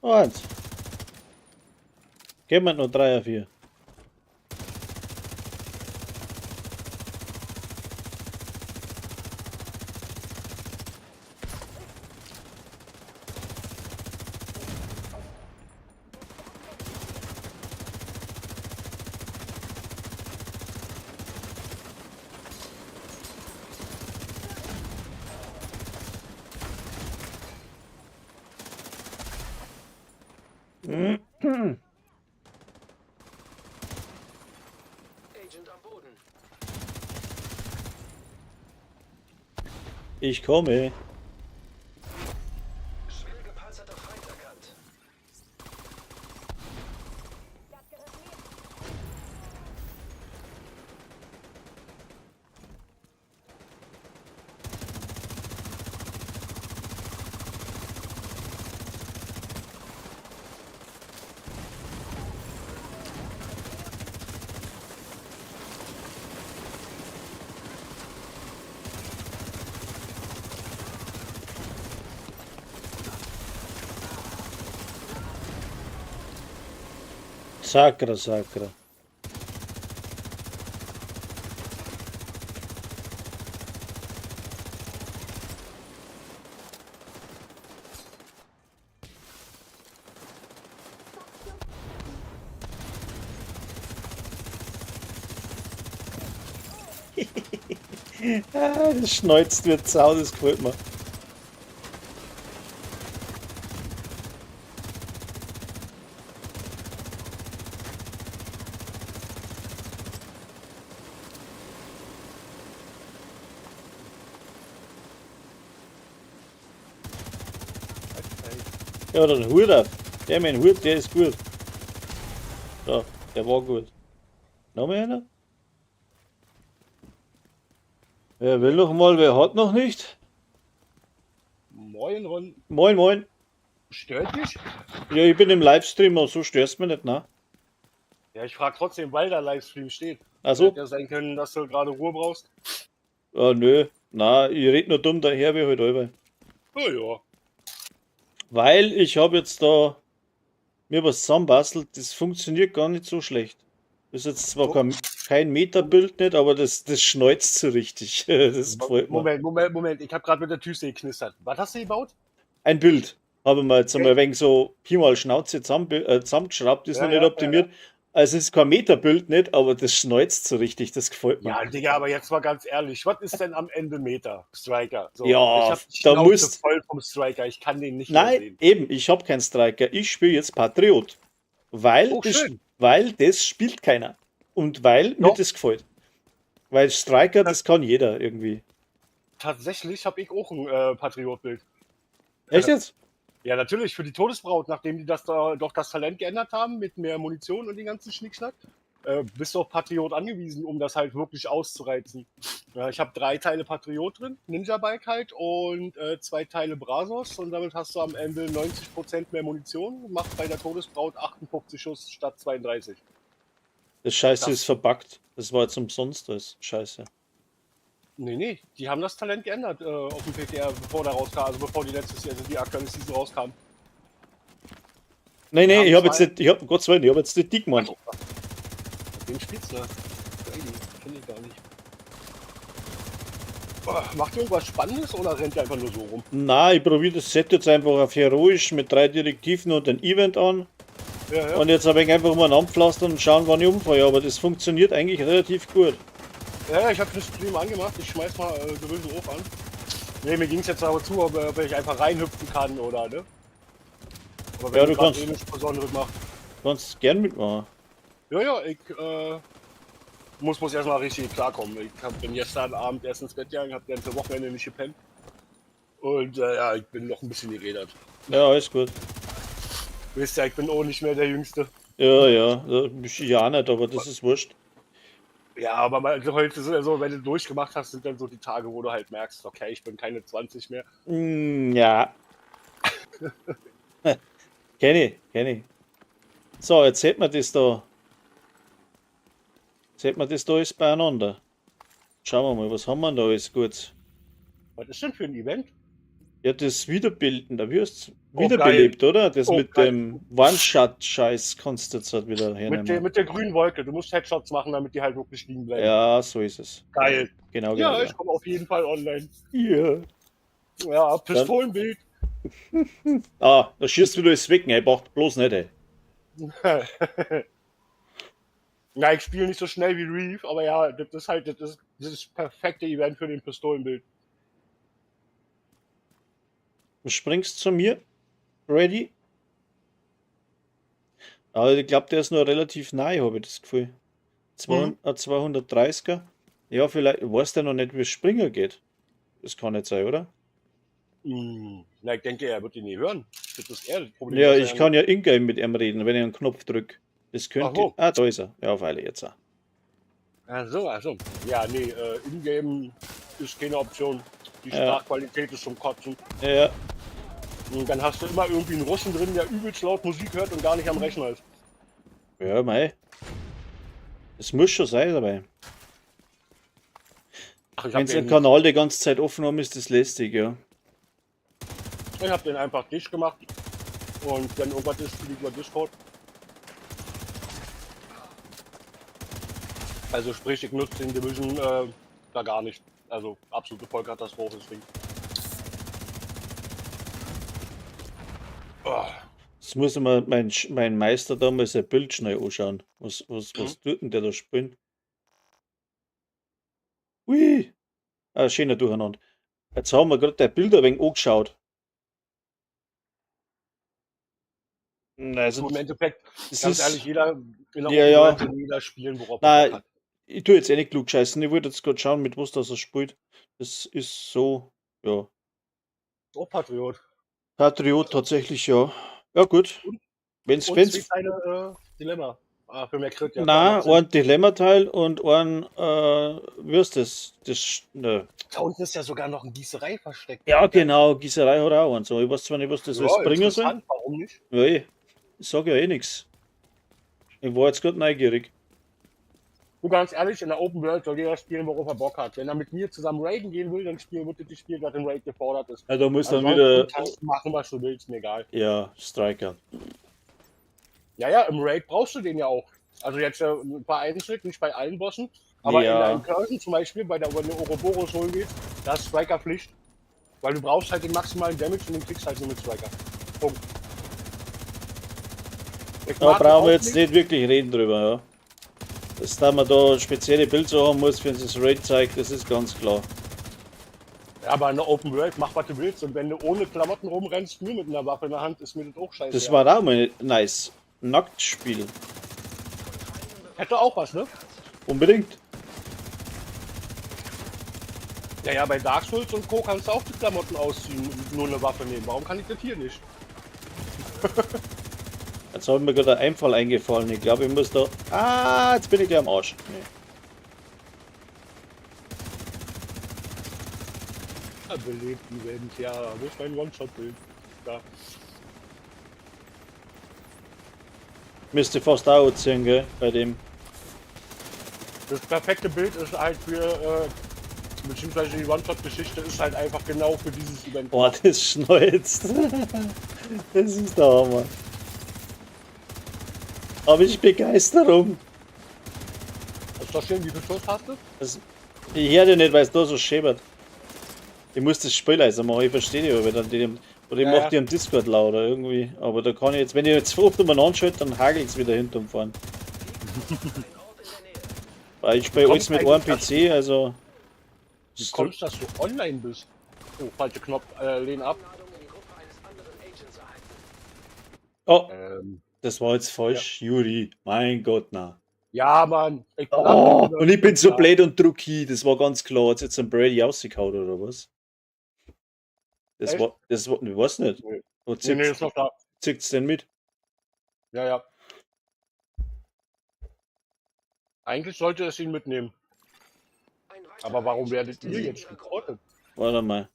Oh, eins. Geben wir noch 3 oder 4. Agent am Boden. Ich komme. Schwer gepanzerter Feind erkannt. Das gehört mir. Sakra, sakra. Ah, das schneuzt wird sau, das gefällt mir. Der hat einen Hut auf. Der mit dem Hut, der ist gut. So, der war gut. Noch mal einer? Wer will noch mal, wer hat noch nicht? Moin Ron, Moin, moin. Stört dich? Ja, ich bin im Livestream, aber so störst mich nicht, ne? Ja, ich frage trotzdem, weil da Livestream steht. Also, Hätte ja sein können, dass du gerade Ruhe brauchst. ah, nö. Na, ich red nur dumm daher wie halt über. Oh ja. Weil ich habe jetzt da mir was zusammenbastelt, das funktioniert gar nicht so schlecht. Das ist jetzt zwar kein Metabild nicht, aber das schneuzt so richtig. Das gefällt mir. Moment, Moment, Moment. Ich habe gerade mit der Tüste geknistert. Was hast du gebaut? Ein Bild habe ich mir jetzt einmal ein wenig so Pi mal Schnauze zusammengeschraubt, ist Ja, noch nicht ja, optimiert. Also es ist kein Metabild nicht, aber das schneuzt so richtig, das gefällt mir. Ja, Digga, aber jetzt mal ganz ehrlich, was ist denn am Ende Meta? Striker. So, Ja, ich hab die da Schnauze musst- voll vom Striker. Ich kann den nicht mehr Nein, sehen. eben, ich habe keinen Striker. Ich spiele jetzt Patriot. Weil, Oh, das, schön. weil das spielt keiner. Und weil mir Doch. das gefällt. Weil Striker, das kann jeder irgendwie. Tatsächlich habe ich auch ein Patriot-Bild. Echt jetzt? Ja, natürlich, für die Todesbraut, nachdem die das da doch das Talent geändert haben mit mehr Munition und den ganzen Schnickschnack, bist du auf Patriot angewiesen, um das halt wirklich auszureizen. Ja, ich habe 3 Teile Patriot drin, Ninja Bike halt und 2 Teile Brazos und damit hast du am Ende 90% mehr Munition, macht bei der Todesbraut 58 Schuss statt 32. Das Scheiße Das- ist verbuggt. Das war jetzt umsonst das Scheiße. Nee, nee, die haben das Talent geändert auf dem PTR, bevor da rauskam, also bevor die letztes Jahr, also die aktuelle Season rauskam. Nee, nee, haben ich habe jetzt zwei- nicht, ich hab, um Gottes Willen, ich hab jetzt nicht die gemeint. Mit wem spielst du? Brady, kenn ich gar nicht. Oh, macht ihr irgendwas Spannendes oder rennt ihr einfach nur so rum? Na, ich probiere das Set jetzt einfach auf heroisch mit 3 Direktiven und ein Event an. Ja, ja. Und jetzt habe ich einfach mal anpflastern und schauen, wann ich umfalle. Aber das funktioniert eigentlich relativ gut. Ja, ja, ich habe den Stream angemacht. Ich schmeiß mal Division Off an. Nee, mir ging's jetzt aber zu, ob ich einfach reinhüpfen kann oder, ne? Aber wenn Ja, du du grad kannst. eh nichts Besonderes machst. Kannst gern mitmachen. Ja, ja, ich muss erstmal richtig klarkommen. Ich bin gestern Abend erst ins Bett gegangen, hab ganze Wochenende nicht gepennt. Und ja, ich bin noch ein bisschen gerädert. Ja, alles gut. Wisst ja, ich bin auch nicht mehr der Jüngste. Ja, ja, ich ja auch nicht, aber das ist wurscht. Ja, aber mal, also heute ist es ja so, wenn du durchgemacht hast, sind dann so die Tage, wo du halt merkst, okay, ich bin keine 20 mehr. Ja. Kenn ich, kenn ich. So, jetzt hätten wir das da. Jetzt hätten wir das da alles beieinander. Schauen wir mal, was haben wir denn da alles gut? Was ist denn für ein Event? Ja, das Wiederbilden, da wirst du Oh, wiederbelebt, oder? Das Oh, mit geil. dem One-Shot-Scheiß kannst du jetzt halt wieder hernehmen. Mit der grünen Wolke. Du musst Headshots machen, damit die halt wirklich liegen bleiben. Ja, so ist es. Geil. Genau, genau. Ja, ich komme auf jeden Fall online. Ja. Ja, Pistolenbild. Ah, da schießt du wieder alles weg, ey. Braucht bloß nicht, ey. Na, ich spiele nicht so schnell wie Reeve, aber ja, das ist halt, das ist das perfekte Event für den Pistolenbild. Du springst zu mir. Ready? Aber ich glaub, der ist nur relativ nahe, habe ich das Gefühl. 230er. Ja, vielleicht weiß der noch nicht, wie es Springer geht. Das kann nicht sein, oder? Na, ich denke, er wird ihn nie hören. Das ist eher das Problem. Ja, dass ich er kann ja in-game mit ihm reden, wenn ich einen Knopf drück. Das könnte. Ach so. Ah, da ist er. Ja, auf Eile jetzt auch. Ach so, ach so. Ja, nee, in-game ist keine Option. Die Ja. Sprachqualität ist zum Kotzen. Ja. Und dann hast du immer irgendwie einen Russen drin, der übelst laut Musik hört und gar nicht am Rechner ist. Ja, mei. Es muss schon sein dabei. Ach, ich hab Wenn ein den, Kanal die ganze Zeit offen haben, ist das lästig, ja. ich hab den einfach dicht gemacht. Und wenn irgendwas ist, spiele ich über Discord. Also sprich, ich nutze den Division da gar nicht. Also absolute Vollkatastrophe, das Ding. Oh. Jetzt muss mal mein Meister da mal sein Bild schnell anschauen. Was tut denn der da spielen? Ui! Ah, schöner Durcheinander. Jetzt haben wir grad der Bild ein wenig angeschaut. Na, also, So, im Endeffekt, das ganz ist ehrlich, jeder in der Ja, ja. Open World, jeder spielen, worauf Nein, er Bock hat. ich tue jetzt eh nicht klug scheißen. Ich wollte jetzt grad schauen, mit was das er spielt. Das ist so, ja. Oh, Patriot. Patriot tatsächlich, ja. Ja, gut. Wenn's, Und wenn's, zwei Teile Dilemma. Ah, für mehr Crit, ja. na, Macht Sinn. ein Dilemma-Teil und ein, wie ist das? Das, ne. Da unten ist ja sogar noch ein Gießerei versteckt. Ja, genau, Gießerei hat auch eins. Aber ich weiß zwar nicht, was das Ja, alles bringen soll. interessant, warum nicht? Ja, eh. Ich sag ja eh nix. Ich war jetzt gerade neugierig. Du, ganz ehrlich, in der Open World soll jeder spielen, worauf er Bock hat. Wenn er mit mir zusammen raiden gehen will, dann spielen wird das Spiel, das im Raid gefordert ist. Ja, da muss dann Ansonsten wieder. kannst du machen, was du willst, mir egal. Ja, Striker. Ja, ja, im Raid brauchst du den ja auch. Also jetzt vereinzelt, nicht bei allen Bossen, aber Ja. in der Incursion zum Beispiel, bei der, wenn du Ouroboros holen gehst, da ist Striker Pflicht. Weil du brauchst halt den maximalen Damage und den kriegst halt nur mit Striker. Punkt. Ich Da mag brauchen auch wir jetzt nicht wirklich reden drüber, ja. Dass da man da spezielle Bilder haben muss, wenn es das Raid zeigt, das ist ganz klar. Ja, aber in der Open World, mach was du willst. Und wenn du ohne Klamotten rumrennst, nur mit einer Waffe in der Hand, ist mir das auch scheiße. Das war auch mal nice. Nacktspiel. Hätte auch was, ne? Unbedingt. Ja, ja, bei Dark Souls und Co. kannst du auch die Klamotten ausziehen und nur eine Waffe nehmen. Warum kann ich das hier nicht? Jetzt hat mir gerade ein Einfall eingefallen. Ich glaube, ich muss da. Ah, jetzt bin ich gleich am Arsch. Nee. Ja, belebt Event, ja. Wo ist mein One-Shot-Bild? Da. Müsste fast auch ziehen, gell? Bei dem. Das perfekte Bild ist halt für, beziehungsweise die One-Shot-Geschichte ist halt einfach genau für dieses Event. Boah, das schneuzt. Das ist der Hammer. Aber ich Begeisterung. Das ist doch schön, wie viel Schuss hast du? Das, ich höre dich nicht, weil es da so schäbert. Ich muss das Spiel leiser machen, ich verstehe dich, aber dann die, oder ich Ja, mach ja. die am Discord lauter irgendwie. Aber da kann ich jetzt, wenn ich jetzt oft umeinander schalte, dann hagelt es wieder hinterm Fahren. Ein Ort in der Nähe. Weil ich spiele alles Kommst mit einem eigentlich, PC, also. Wie kommst, dass du online bist? Oh, falsche Knopf, lehn ab. Einladung in die Gruppe eines anderen Agents erhalten. Oh, Ähm, das war jetzt falsch, Juri. Mein Gott, na. ja, Mann. Ich Oh, und ich bin so Ja. blöd und druck hin, das war ganz klar. Hat jetzt ein Brady rausgehauen oder was? Das Echt? war, das war, ich weiß nicht. Nee. Wo Nee, nee, zieht's, ist noch da. zieht's denn mit? Ja, ja. Eigentlich sollte es ihn mitnehmen. Ein weiterer Aber warum Agent werdet ist ihr in jetzt ihrer Gruppe. geportet? Warte mal.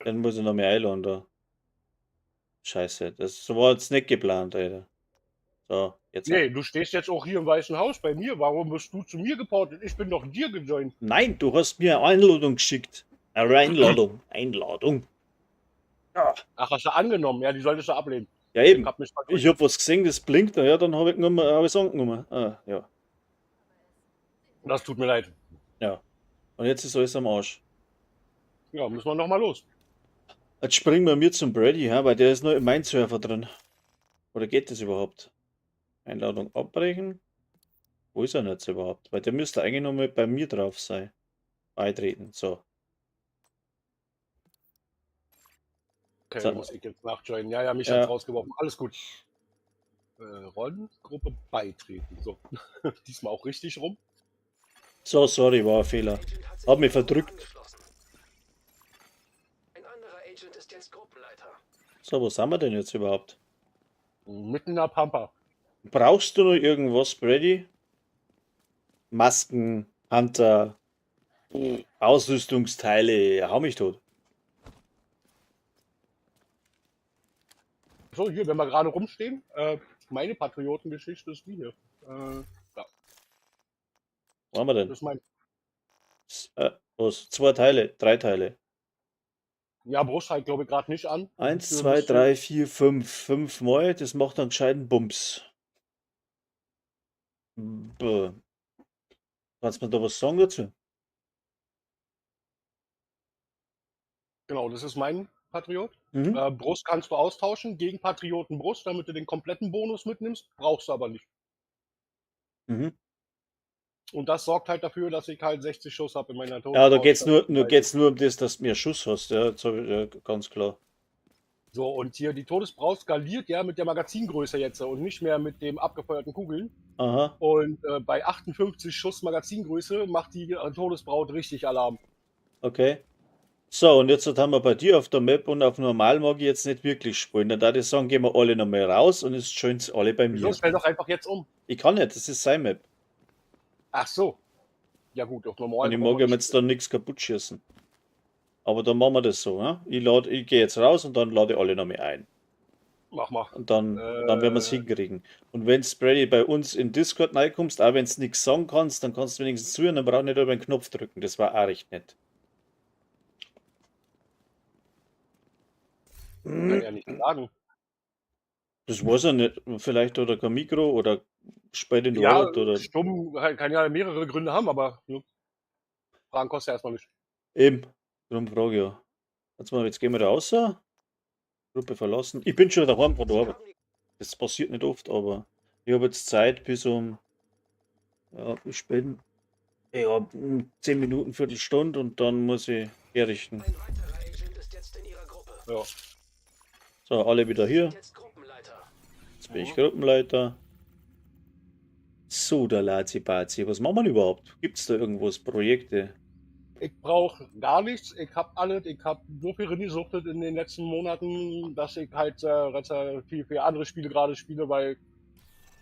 Dann muss ich noch mehr einladen da. Scheiße, das war jetzt nicht geplant, Alter. So, jetzt. Nee, du stehst jetzt auch hier im Weißen Haus bei mir. Warum wirst du zu mir geportet? Ich bin doch dir gejoint. Nein, du hast mir eine Einladung geschickt. Eine Einladung. Einladung. Ach, hast du angenommen? Ja, die solltest du ablehnen. Ja, Ich eben. hab mich verdrückt. Ich hab was gesehen, das blinkt. Ja, dann habe ich genommen, hab ich's angenommen. Ah, ja. Das tut mir leid. Ja. Und jetzt ist alles am Arsch. Ja, müssen wir nochmal los. Jetzt springen wir mir zum Brady, ja, weil der ist nur in meinem Server drin. Oder geht das überhaupt? Einladung abbrechen. Wo ist er denn jetzt überhaupt? Weil der müsste eigentlich noch mal bei mir drauf sein. Beitreten. So. Okay, So. muss ich jetzt nachjoinen. Ja, ja, mich Ja. hat's rausgeworfen. Alles gut. Ron, Gruppe beitreten. So. Diesmal auch richtig rum. So, sorry, war ein Fehler. Agent hat sich Hab mich ihrer Gruppe verdrückt. angeschlossen. Ein anderer Agent ist jetzt Gruppenleiter. So, wo sind wir denn jetzt überhaupt? Mitten in der Pampa. Brauchst du noch irgendwas, Brady? Masken, Hunter, Ausrüstungsteile, hau mich tot. So, hier, wenn wir gerade rumstehen, meine Patriotengeschichte ist die hier. Da, Was haben wir denn? das ist mein. Was? Zwei Teile, drei Teile. Ja, Brust halt, glaube ich, gerade nicht an. Eins, Für zwei, ein bisschen- drei, vier, fünf. Fünf Mal, das macht einen gescheiten Bums. Bäh. Kannst du mir da was sagen dazu? Genau, das ist mein Patriot. Mhm. Brust kannst du austauschen gegen Patrioten Brust, damit du den kompletten Bonus mitnimmst. Brauchst du aber nicht. Mhm. Und das sorgt halt dafür, dass ich halt 60 Schuss habe in meiner Ja, da geht's Todesfaust. nur, nur, geht's nur um das, dass du mehr Schuss hast. Ja, jetzt hab ich, ja, ganz klar. So, und hier die Todesbraut skaliert ja mit der Magazingröße jetzt und nicht mehr mit dem abgefeuerten Kugeln. Aha. Und bei 58 Schuss Magazingröße macht die Todesbraut richtig Alarm. Okay. So, und jetzt haben wir bei dir auf der Map und auf normal mag ich jetzt nicht wirklich spielen. Dann würde ich sagen, gehen wir alle nochmal raus und es joint's alle bei Wieso? mir. Stell doch einfach jetzt um. Ich kann nicht, das ist sein Map. Ach so. Ja gut, auf normal. Und ich mag ihm jetzt dann nichts kaputt schießen. Aber dann machen wir das so, ne? Ich gehe jetzt raus und dann lade ich alle nochmal ein. Mach mal. Und dann werden wir es hinkriegen. Und wenn Brady bei uns in Discord reinkommst, auch wenn du nichts sagen kannst, dann kannst du wenigstens zuhören, dann brauchst du nicht über den Knopf drücken. Das war auch recht nett. Kann ja nicht sagen. Das weiß er nicht. Vielleicht oder kein Mikro oder spät in die Ja, Arbeit oder. stumm kann ja mehrere Gründe haben, aber ne, Fragen kostet ja erstmal nicht. Eben. Darum frage ich ja. Jetzt mal, jetzt gehen wir da raus. Gruppe verlassen. Ich bin schon daheim von der Arbeit. Das passiert nicht oft, aber ich habe jetzt Zeit bis um, ja, wie spät? Ja, um 10 Minuten, Viertelstunde und dann muss ich herrichten. Ein weiterer Agent ist jetzt in Ihrer Gruppe. Ja. So, alle wieder hier. Jetzt Gruppenleiter. Jetzt bin ich Gruppenleiter. So, der Lazi Bazi. Was machen wir denn überhaupt? Gibt es da irgendwas? Projekte? Ich brauche gar nichts. Ich habe alles. Ich habe so viel reingesuchtet in den letzten Monaten, dass ich halt relativ viel andere Spiele gerade spiele, weil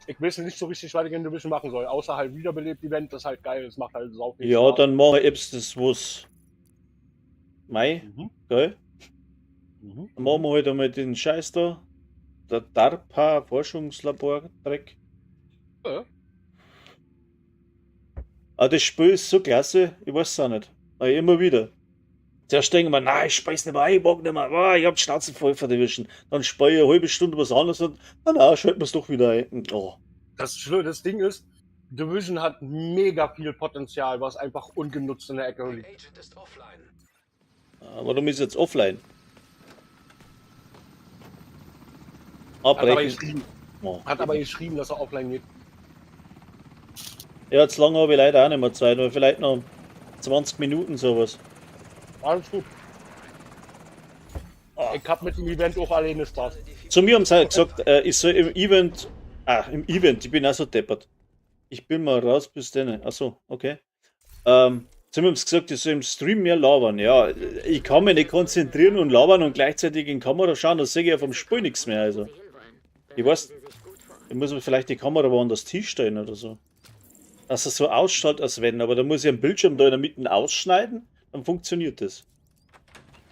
ich weiß nicht so richtig, was ich in Division machen soll. Außer halt wiederbelebt Event, das ist halt geil. Das macht halt sau viel Ja, Spaß. dann mache ich eben das, was. Mai, gell? Dann machen wir halt einmal den Scheiß da. Der DARPA Forschungslabor Dreck. Ja. Ah, das Spiel ist so klasse, ich weiß es auch nicht. Aber immer wieder. Zuerst denke ich mir, nein, ich speise nicht mehr, ich mag nicht mehr, ah, ich hab die Schnauze voll von Division. Dann spiele ich eine halbe Stunde was anderes und, na, na, schalten wir es doch wieder ein. Oh. Das, das Ding ist, Division hat mega viel Potenzial, was einfach ungenutzt in der Ecke Ein liegt. Agent ist offline. Ah, warum ist jetzt offline? Hat aber Abbrechen. geschrieben, Oh. hat aber geschrieben, dass er offline geht. Ja, jetzt lange habe ich leider auch nicht mehr Zeit, aber vielleicht noch 20 Minuten sowas. Alles gut. Ich hab mit dem Event auch alleine Spaß. Zu mir haben sie halt gesagt, ich soll im Event, im Event, ich bin auch so deppert. Ich bin mal raus bis dann. Achso, okay. Zu mir haben sie gesagt, ich soll im Stream mehr labern. Ja, ich kann mich nicht konzentrieren und labern und gleichzeitig in die Kamera schauen, da sehe ich ja vom Spiel nichts mehr. Also, ich weiß, ich muss mir vielleicht die Kamera woanders hinstellen oder so. Dass es so ausschaut, als wenn, aber da muss ich einen Bildschirm da in der Mitte ausschneiden, dann funktioniert das.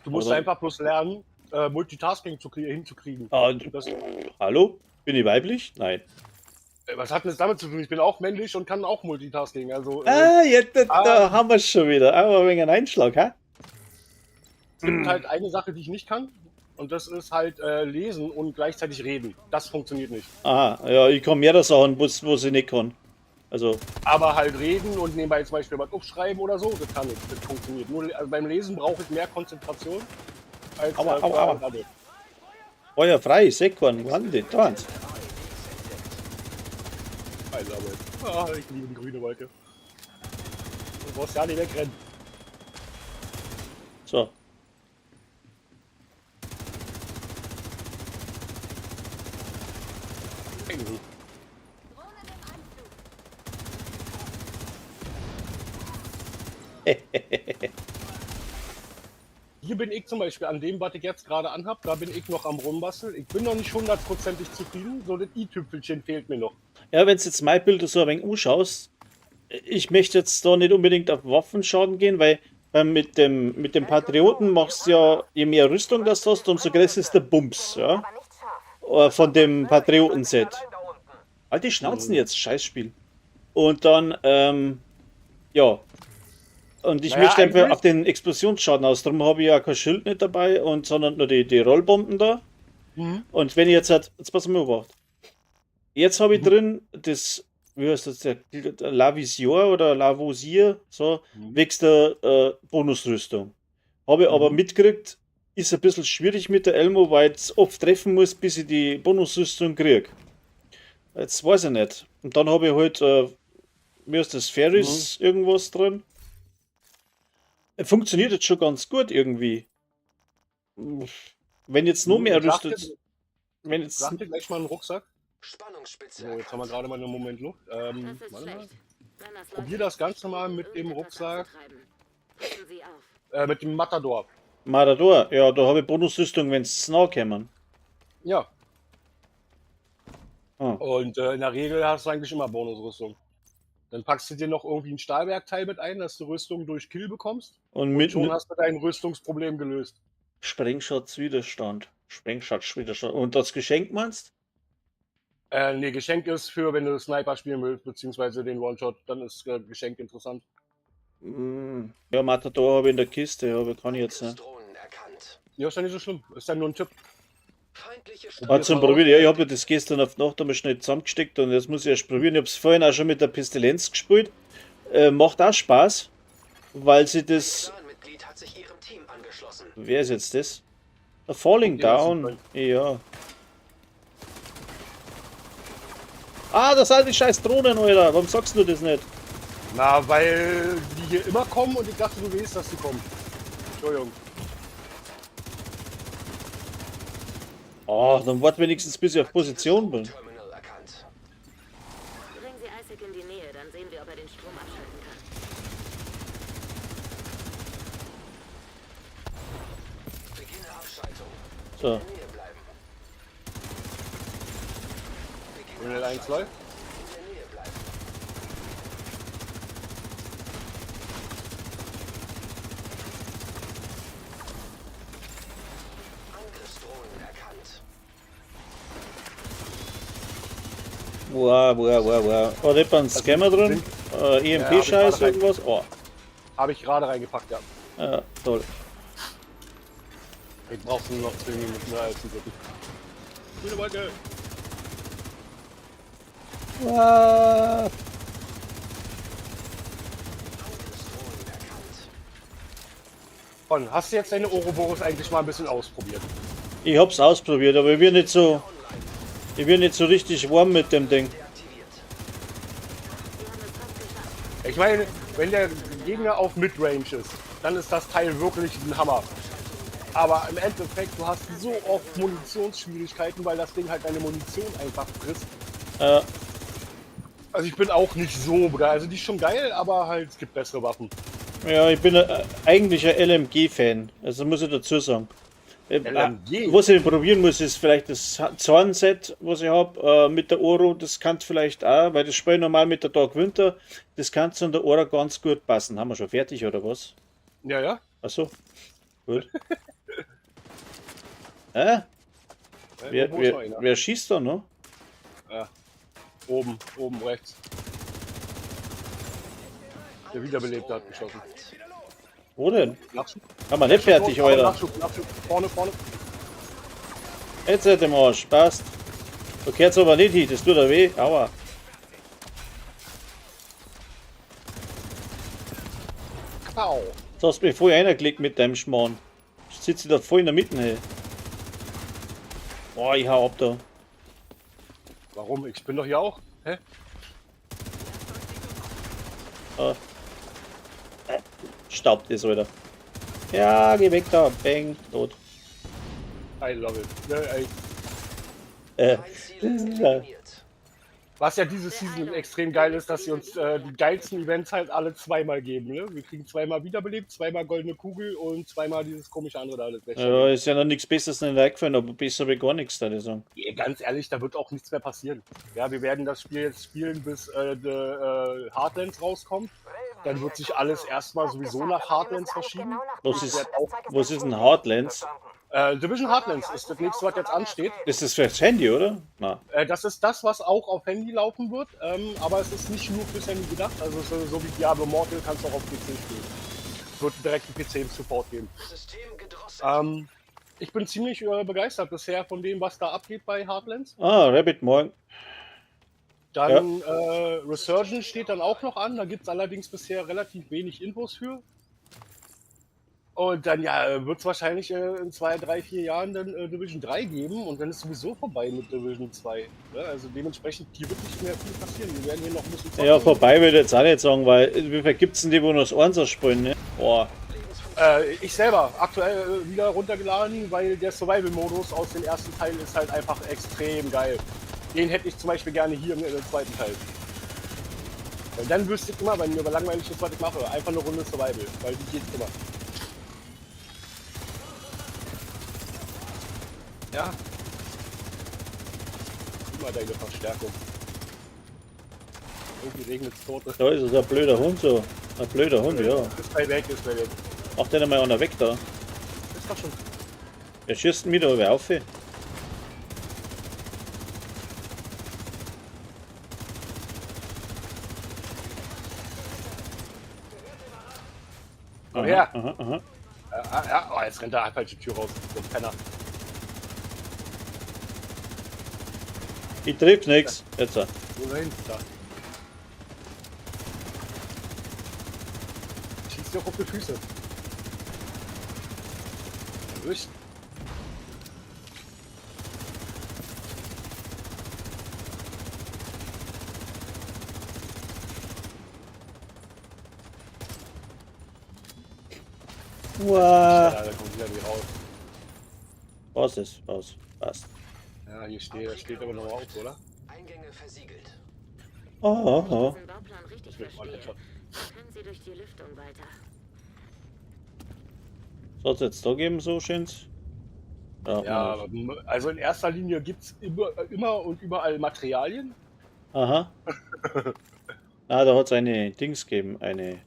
Du musst Oder- einfach bloß lernen, Multitasking hinzukriegen. Ah, Das, hallo? Bin ich weiblich? Nein. was hat denn das damit zu tun? Ich bin auch männlich und kann auch Multitasking. Also, Ah, ja, da ah. haben wir es schon wieder. Aber wegen einem Einschlag, hä? es gibt halt eine Sache, die ich nicht kann. Und das ist halt lesen und gleichzeitig reden. Das funktioniert nicht. Aha, ja, ich kann mehrere Sachen, was ich nicht kann. Also, Aber halt reden und nebenbei zum Beispiel was aufschreiben oder so, das kann ich. Das funktioniert. Nur also beim Lesen brauche ich mehr Konzentration als Aua, aua, aua. gerade. Feuer frei, ich seh keinen. Wo haben die? Da eins. Also, aber, ah, ich liebe die grüne Wolke. Du brauchst ja nicht wegrennen. So. Drohnen im Anflug. Hier bin ich zum Beispiel an dem, was ich jetzt gerade anhab, da bin ich noch am rumbasteln. Ich bin noch nicht hundertprozentig zufrieden, so das i-Tüpfelchen fehlt mir noch. Ja, wenn du jetzt mein Bild so ein wenig anschaust, ich möchte jetzt da nicht unbedingt auf Waffenschaden gehen, weil mit dem Patrioten machst du ja, je mehr Rüstung das du hast, umso größer ist der Bums, ja? Aber nicht scharf. Von dem Patrioten-Set. Halt die Schnauzen jetzt, Scheißspiel. Und dann, ja. Und ich Naja, möchte einfach eigentlich- auf den Explosionsschaden aus. Darum habe ich ja kein Schild nicht dabei, und, sondern nur die Rollbomben da. Und wenn ich jetzt halt, jetzt pass mal auf. Jetzt habe ich drin das, wie heißt das, der Lavisior oder Lavoisier, so, wächst der Bonusrüstung. Habe ich aber mitgekriegt, ist ein bisschen schwierig mit der Elmo, weil ich es oft treffen muss, bis ich die Bonusrüstung kriege. Jetzt weiß ich nicht. Und dann habe ich halt, wie heißt das, Ferris irgendwas drin. Funktioniert jetzt schon ganz gut irgendwie. Wenn jetzt noch mehr Sag rüstet. Wenn jetzt. Sag dir gleich mal einen Rucksack. Spannungsspitze. So, jetzt haben wir gerade mal einen Moment Luft. Das ist Warte mal. schlecht. Wenn das Probier Leute das Ganze mal versuchen, mit dem irgendetwas Rucksack. anzutreiben. Passen Sie auf. Mit dem Matador. Matador, ja, da habe ich Bonusrüstung, wenn sie nachkommen. Ja. Ah. Und in der Regel hast du eigentlich immer Bonusrüstung. Dann packst du dir noch irgendwie ein Stahlwerkteil mit ein, dass du Rüstung durch Kill bekommst. Und mit Schon hast du dein Rüstungsproblem gelöst. Sprengschatzwiderstand. Sprengschatzwiderstand. Und das Geschenk meinst? Nee, Geschenk ist für, wenn du Sniper spielen willst, beziehungsweise den One-Shot, dann ist Geschenk interessant. Ja, Matador habe ich in der Kiste, aber kann ich jetzt nicht. Angriffsdrohnen erkannt. Ja, ist ja nicht so schlimm. Ist ja nur ein Tipp. Feindliche Ah, zum mal aus. Probieren. Ja, ich habe ja das gestern auf die Nacht einmal schnell zusammengesteckt und jetzt muss ich erst probieren. Ich habe es vorhin auch schon mit der Pestilenz gespielt. Macht auch Spaß, weil sie das. Clanmitglied hat sich ihrem Team angeschlossen. Wer ist jetzt das? A Falling Ja, das Down. Ja. Ah, das sind die scheiß Drohnen, Alter. Warum sagst du das nicht? Na, weil die hier immer kommen und ich dachte, du weißt, dass die kommen. Entschuldigung. Ah, dann wart wenigstens, bis ich auf Position bin. Terminal erkannt. Bringen Sie Isaac in die Nähe, dann sehen wir, ob er den Strom abschalten kann. Beginne Abschaltung. So. In der Nähe bleiben. Beginne Terminal 1 Abschaltung. läuft. In der Nähe bleiben. Angriffsdrohnen erkannt. Wow. War da ein Scammer drin? EMP-Scheiß, Ja, hab ich gerade irgendwas? Oh, Habe ich gerade reingepackt, ja. ja, toll. Ich brauch's nur noch 10 Minuten mehr als ein Drücken. Grüne Wolke! Wow. Angriffsdrohnen erkannt. Con, hast du jetzt deine Ouroboros eigentlich mal ein bisschen ausprobiert? Ich hab's ausprobiert, aber ich bin nicht so. Ich bin nicht so richtig warm mit dem Ding. Deaktiviert. Sie haben es fast geschafft. Ich meine, wenn der Gegner auf Midrange ist, dann ist das Teil wirklich ein Hammer. Aber im Endeffekt, du hast so oft Munitionsschwierigkeiten, weil das Ding halt deine Munition einfach frisst. Also ich bin auch nicht so geil. Also die ist schon geil, aber halt es gibt bessere Waffen. Ja, ich bin eigentlich ein LMG-Fan. Also muss ich dazu sagen. LMG? Was ich probieren muss, ist vielleicht das Zorn-Set, was ich habe, mit der Oro. Das kann vielleicht auch, weil das spiele ich normal mit der Dark Winter. Das kann zu der Oro ganz gut passen. Haben wir schon fertig oder was? Ja, ja. Achso. Gut. Hä? Wer, Wo ist noch einer? wer schießt da noch? Ja. Oben, oben rechts. Der Wiederbelebte hat geschossen. Erkannt. Wo denn? Nachschub. Haben wir nicht fertig, Alter. Nachschub, Nachschub. Vorne, vorne. Jetzt seid ihr im Arsch. Passt. Du kehrt's aber nicht hin, das tut ja weh. Aua. Pow. Jetzt hast du mich voll reingeklickt mit deinem Schmarrn. Ich sitze da voll in der Mitte, hey. Boah, ich hau ab da. Warum? Ich bin doch hier auch. Hä? Ah. Staubt ist, Alter. Ja, geh weg da. Bang, tot. I love it. Ne, ey. Ein Ziel ist eliminiert. Was ja diese Season extrem geil ist, dass sie uns die geilsten Events halt alle zweimal geben. Ne? Wir kriegen zweimal wiederbelebt, zweimal goldene Kugel und zweimal dieses komische andere da. Das Ja, ist ja noch nichts Besseres nicht eingefallen, aber besser habe ich gar nichts da, die sagen. Ja, ganz ehrlich, da wird auch nichts mehr passieren. Ja, wir werden das Spiel jetzt spielen, bis die, Heartlands rauskommt. Dann wird sich alles erstmal sowieso nach Heartlands verschieben. Was ist, was ist denn Heartlands? Division Heartlands ist das nächste, was jetzt ansteht. Ist das fürs Handy, oder? Nein. Das ist das, was auch auf Handy laufen wird, aber es ist nicht nur fürs Handy gedacht. Also so wie Diablo Immortal kannst du auch auf PC spielen. Es wird direkt einen PC-Support geben. System gedrosselt. Ich bin ziemlich begeistert bisher von dem, was da abgeht bei Heartlands. Ah, Rabbit, morgen. Dann Resurgence steht dann auch noch an. Da gibt es allerdings bisher relativ wenig Infos für. Und dann ja, wird es wahrscheinlich in 2, 3, 4 Jahren dann Division 3 geben und dann ist sowieso vorbei mit Division 2. Ne? Also dementsprechend, hier wird nicht mehr viel passieren. Wir werden hier noch ein bisschen zocken. Ja, vorbei würde ich jetzt auch nicht sagen, weil wie viel gibt's denn die, wo noch das Einser spielen, ne? Boah. Ich selber aktuell wieder runtergeladen, weil der Survival-Modus aus dem ersten Teil ist halt einfach extrem geil. Den hätte ich zum Beispiel gerne hier im zweiten Teil. Weil dann wüsste ich immer, wenn mir aber langweilig ist, was ich mache. Einfach eine Runde Survival, weil die geht immer. Ja. Immer deine Verstärkung. Irgendwie regnet es Tote. Da ist es ein blöder Hund so. Ein blöder Hund, ja. Ist bei weg, ist bei weg. Mach den einmal einer weg da. Ist doch schon. Wer schießt denn wieder wer auf? Komm her. Aha, aha. Ja, ja, oh, jetzt rennt er falsche Tür raus. So ein Penner. Ich triff nix. Jetzt. Wo ist er hin? Da. Schießt dir auch auf die Füße. Erwischt. Uah. Ja, da kommt wieder nicht raus. Was ist? Was? Passt. Ja, hier steht, da steht aber noch mal auf, oder? Eingänge versiegelt. Oh, oh, Wenn ich oh. diesen Bauplan richtig Das wird mal verstehe, Headshot. können Sie durch die Lüftung weiter. Soll's jetzt da geben, so schön's? Ja, Ja, also in erster Linie gibt es immer, immer und überall Materialien. Aha. Ah, da hat's eine Dings gegeben, eine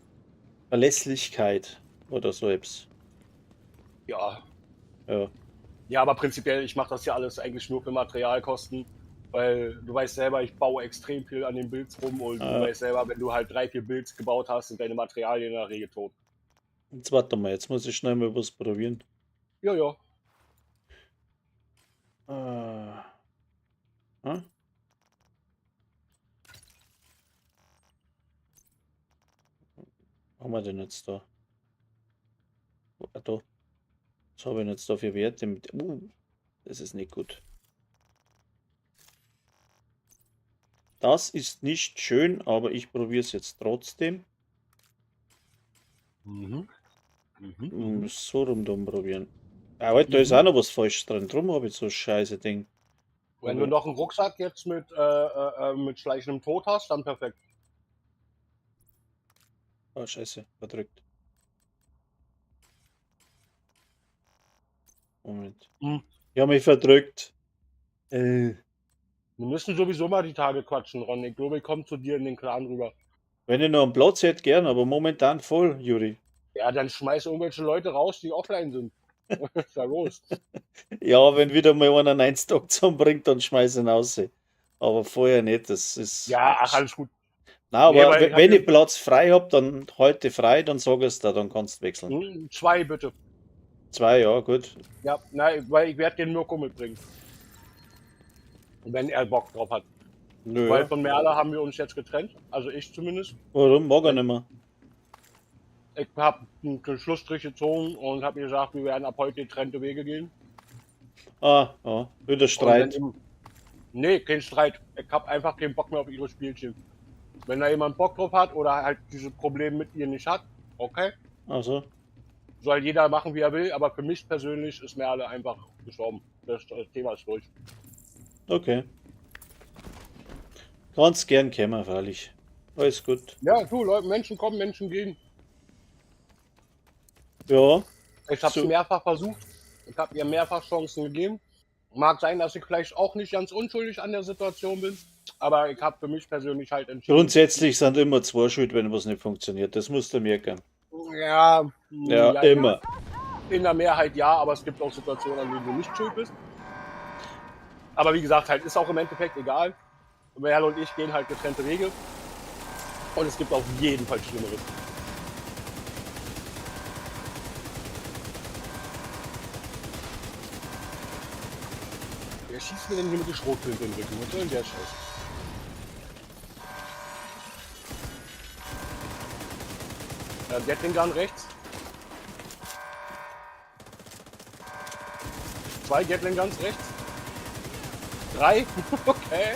Verlässlichkeit oder so etwas. Ja. Ja. Ja, aber prinzipiell, ich mache das ja alles eigentlich nur für Materialkosten, weil du weißt selber, ich baue extrem viel an den Builds rum und Ah. du weißt selber, wenn du halt 3, 4 Builds gebaut hast, sind deine Materialien in der Regel tot. Jetzt warte mal, jetzt muss ich schnell mal was probieren. Ja, ja. Hm? Was haben wir denn jetzt da? Ah, da. Was habe ich denn jetzt da für Werte? Mit, das ist nicht gut. Das ist nicht schön, aber ich probiere es jetzt trotzdem. Mhm. Mhm. So rum dumm probieren. Ah, halt, da ist auch noch was falsch drin. Drum habe ich so scheiße Ding. Wenn du noch einen Rucksack jetzt mit schleichendem Tod hast, dann perfekt. Ah, scheiße, verdrückt. Moment. Mhm. Ich habe mich verdrückt. Wir müssen sowieso mal die Tage quatschen, Ron. Ich glaube, ich komme zu dir in den Clan rüber. Wenn ich noch einen Platz hätte, gern, aber momentan voll, Juri. Ja, dann schmeiß irgendwelche Leute raus, die offline sind. Was ist da los? Ja, wenn wieder mal einer einen Stock zusammenbringt, dann schmeiß ich ihn raus. Aber vorher nicht, das ist. Ja, ach, alles gut. Nein, aber Nee, weil ich hab wenn ja- ich Platz frei hab, dann heute frei, dann sag ich's dir, dann kannst du wechseln. 2 bitte. 2, ja, gut. Ja, nein, weil ich werde den Mirko mitbringen. Wenn er Bock drauf hat. Nö. Weil von Merle haben wir uns jetzt getrennt. Also ich zumindest. Warum? Mag er nicht mehr. Ich hab einen Schlussstrich gezogen und hab gesagt, wir werden ab heute getrennte Wege gehen. Ah, ja. Wieder Und Streit. wenn eben, nee, kein Streit. Ich hab einfach keinen Bock mehr auf ihre Spielchen. Wenn da jemand Bock drauf hat oder halt diese Probleme mit ihr nicht hat, okay. Also. Soll jeder machen, wie er will, aber für mich persönlich ist Merle einfach gestorben. Das Thema ist durch. Okay. Kannst gern kommen, freilich. Alles gut. Ja, du, Leute, Menschen kommen, Menschen gehen. Ja. Ich hab's So. mehrfach versucht. Ich hab ihr mehrfach Chancen gegeben. Mag sein, dass ich vielleicht auch nicht ganz unschuldig an der Situation bin, aber ich hab für mich persönlich halt entschieden. Grundsätzlich sind immer zwei schuld, wenn was nicht funktioniert. Das musst du merken. Ja, Ja, ja, immer. In der Mehrheit ja, aber es gibt auch Situationen, an denen du nicht schuld bist. Aber wie gesagt, halt ist auch im Endeffekt egal. Merle und ich gehen halt getrennte Wege. Und es gibt auf jeden Fall Schlimmeres. Wer schießt mir denn hier mit der Schrotflinte in den Rücken? Was soll denn der Scheiß? Ja, Gatling Gun rechts. 2 Gatling Guns rechts. 3. Okay.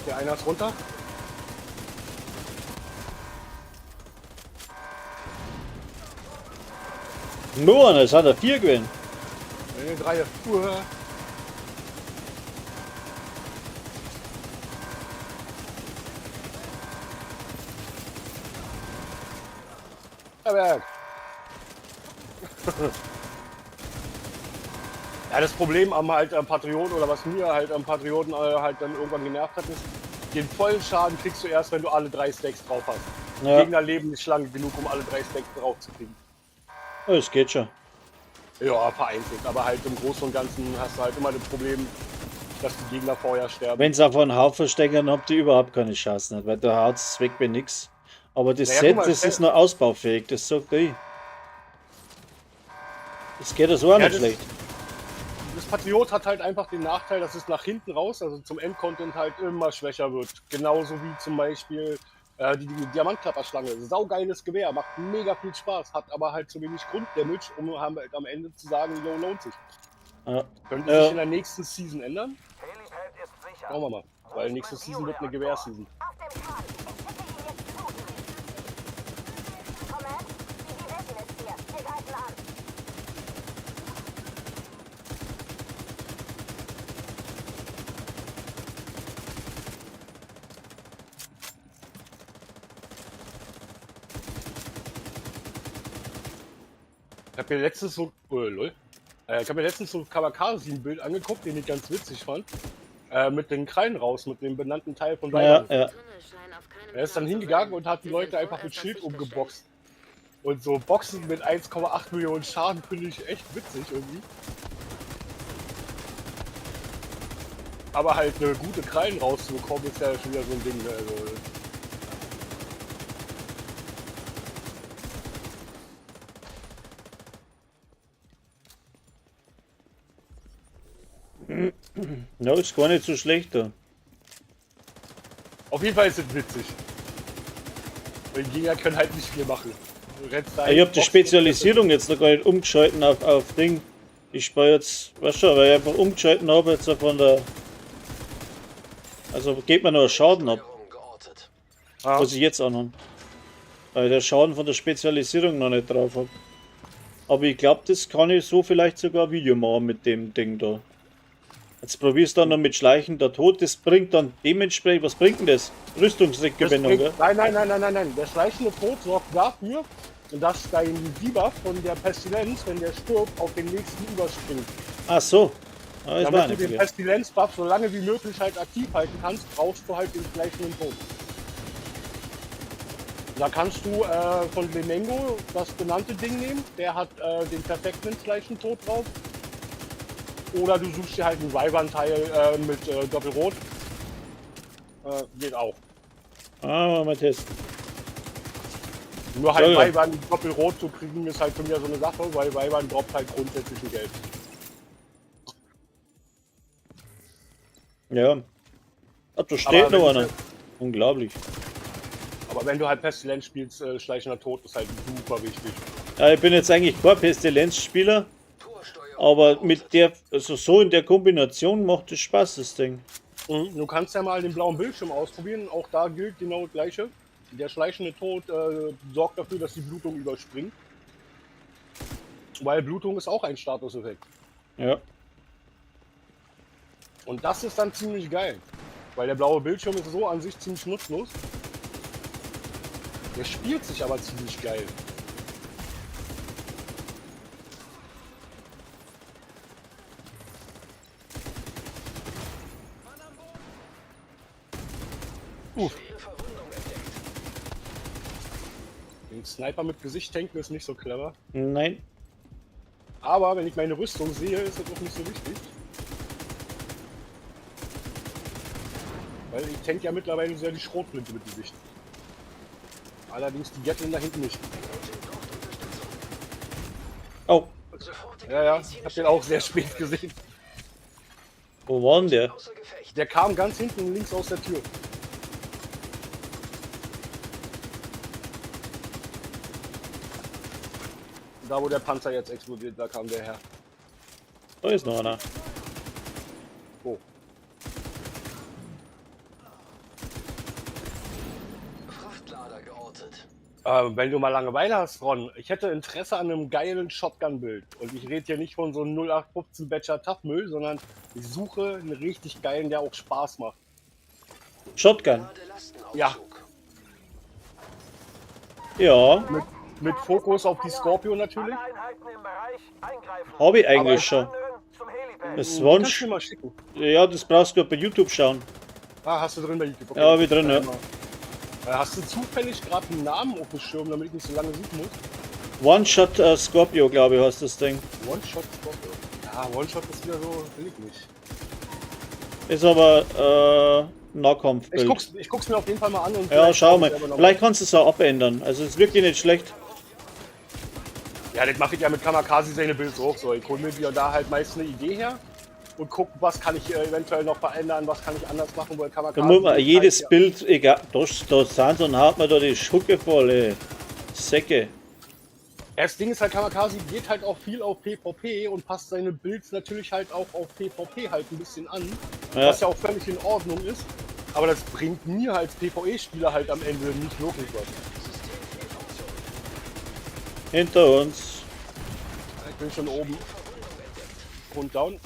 Der einer ist runter. Nur einer, es hat er 4 gewesen. Nee, 3. Uah. Feuerwerk. Ja, das Problem am halt am Patrioten oder was mir halt am Patrioten halt dann irgendwann genervt hat, ist, den vollen Schaden kriegst du erst, wenn du alle 3 Stacks drauf hast. Ja. Gegner leben nicht lange genug, um alle 3 Stacks drauf zu kriegen. Oh, das geht schon. Ja, vereinzelt, aber halt im Großen und Ganzen hast du halt immer das Problem, dass die Gegner vorher sterben. Wenn sie auf einen Haufen stecken, dann habt ihr überhaupt keine Chance nicht, weil da haut's weg bei nix. Aber das Naja, Set, guck mal, das ist noch ausbaufähig, das sagt ich. Das geht ja so auch Ja, nicht schlecht. Das Patriot hat halt einfach den Nachteil, dass es nach hinten raus, also zum Endcontent halt immer schwächer wird. Genauso wie zum Beispiel die Diamantklapperschlange. Saugeiles Gewehr, macht mega viel Spaß, hat aber halt zu wenig Grunddamage, um halt am Ende zu sagen, yo, lohnt sich. Ja. Könnte Ja. sich in der nächsten Season ändern? Helipad ist sicher. Schauen wir mal. Weil nächste Season wird eine Gewehrseason. Auf dem Kahn. Ich schicke ihn jetzt zu Ihnen. Command, die Division ist hier. Wir greifen an. Ich habe mir letztens so, lol. Ich habe mir letztens so Kamikaze ein Bild angeguckt, den ich ganz witzig fand. Mit den Krallen raus, mit dem benannten Teil von Ja, Weihnachten. ja. Tunnel scheinen auf keinem Er ist dann Plan zu hingegangen sein. und hat die Sie Leute sind einfach mit vorerst auf Schild Sicht gestellt. umgeboxt. Und so Boxen mit 1,8 Millionen Schaden finde ich echt witzig irgendwie. Aber halt eine gute Krallen rauszubekommen, ist ja schon wieder so ein Ding. Ne? Also, Ja, ist gar nicht so schlecht da. auf jeden Fall ist es witzig. Weil die Gegner können halt nicht viel machen. Du rennst da Ich habe die Boxen- Spezialisierung jetzt noch gar nicht umgeschalten auf Ding. Ich spare jetzt, weißt du, weil ich einfach umgeschalten habe jetzt von der. Also geht mir noch Schaden ab, Steuerung geortet. Ah. was ich jetzt anhabe. Weil ich der Schaden von der Spezialisierung noch nicht drauf habe. Aber ich glaube, das kann ich so vielleicht sogar ein Video machen mit dem Ding da. Jetzt probier's dann noch mit schleichender Tod. Das bringt dann dementsprechend, was bringt denn das? Rüstungsrückgewinnung, Das gell? bringt, nein, nein, nein, nein, nein, nein. Der schleichende Tod sorgt dafür, dass dein Debuff von der Pestilenz, wenn der stirbt, auf den nächsten überspringt. Ach so. Ah, das war Damit du nicht den verkehrt. Pestilenz-Buff so lange wie möglich halt aktiv halten kannst, brauchst du halt den schleichenden Tod. Da kannst du von Lemengo das benannte Ding nehmen, der hat den perfekten schleichenden Tod drauf. Oder du suchst dir halt einen Wyvern-Teil mit Doppelrot. Geht auch. Ah, mal testen. Nur halt So, ja. Wyvern Doppelrot zu kriegen, ist halt schon wieder so eine Sache, weil Wyvern droppt halt grundsätzlich ein Geld. Ja. Ah, da steht Aber noch wenn einer. du- Unglaublich. Aber wenn du halt Pestilenz spielst, schleichender Tod ist halt super wichtig. Ja, ich bin jetzt eigentlich kein Pestilenz-Spieler, Torsteuerung aber geortet. mit der, also so in der Kombination macht es Spaß, das Ding. Mhm. Du kannst ja mal den blauen Bildschirm ausprobieren, auch da gilt genau das Gleiche. Der schleichende Tod sorgt dafür, dass die Blutung überspringt. Weil Blutung ist auch ein Statuseffekt. Ja. Und das ist dann ziemlich geil. Weil der blaue Bildschirm ist so an sich ziemlich nutzlos. Der spielt sich aber ziemlich geil. Uff. Schwere Verwundung entdeckt. Den Sniper mit Gesicht tanken ist nicht so clever. Nein. Aber wenn ich meine Rüstung sehe, ist das auch nicht so wichtig. Weil ich tank ja mittlerweile sehr die Schrotflinte mit Gesicht. Allerdings die Gatling da hinten nicht. Ein Agent braucht Unterstützung. Oh, Sofortige Ja, ja, ich hab medizinische den auch sehr Hilfe spät gesehen. wo war denn der? Außer Gefecht. Der kam ganz hinten links aus der Tür. Da, wo der Panzer jetzt explodiert, da kam der her. Da ist noch einer. Oh. Frachtlader geortet. Wenn du mal Langeweile hast, Ron, ich hätte Interesse an einem geilen Shotgun-Bild. Und ich rede hier nicht von so einem 0815 Batcher Tough-Müll, sondern ich suche einen richtig geilen, der auch Spaß macht. Shotgun. Ladelastenaufzug. Ja. Ja. Mit Fokus auf die Scorpio natürlich. Habe ich eigentlich schon. Das Kannst One du mir mal schicken. Ja, das brauchst du bei YouTube schauen. Ah, hast du drin bei YouTube? Okay. Ja, hab ich drin, ja. Hast du zufällig gerade einen Namen auf dem Schirm, damit ich nicht so lange suchen muss? One-Shot Scorpio, glaube ich, heißt das Ding. One-Shot Scorpio. Ja, One-Shot ist wieder so, will ich nicht. Ist aber Nahkampfbild. Ich guck's mir auf jeden Fall mal an. Und Ja, schau mal. selber noch Vielleicht kannst du es auch abändern. Also ist wirklich nicht schlecht. Ja, das mache ich ja mit Kamikaze seine Builds auch so. Ich hole mir wieder da halt meist eine Idee her und guck, was kann ich eventuell noch verändern, was kann ich anders machen, weil Kamikaze. Da muss man jedes halt, Bild, egal, da sind und hat man da die Schucke voll, ey. Säcke. Ja, das Ding ist halt, Kamikaze geht halt auch viel auf PvP und passt seine Builds natürlich halt auch auf PvP halt ein bisschen an, Ja. was ja auch völlig in Ordnung ist. Aber das bringt mir als PvE-Spieler halt am Ende nicht wirklich was. Hinter uns. Ich bin schon oben. Und down.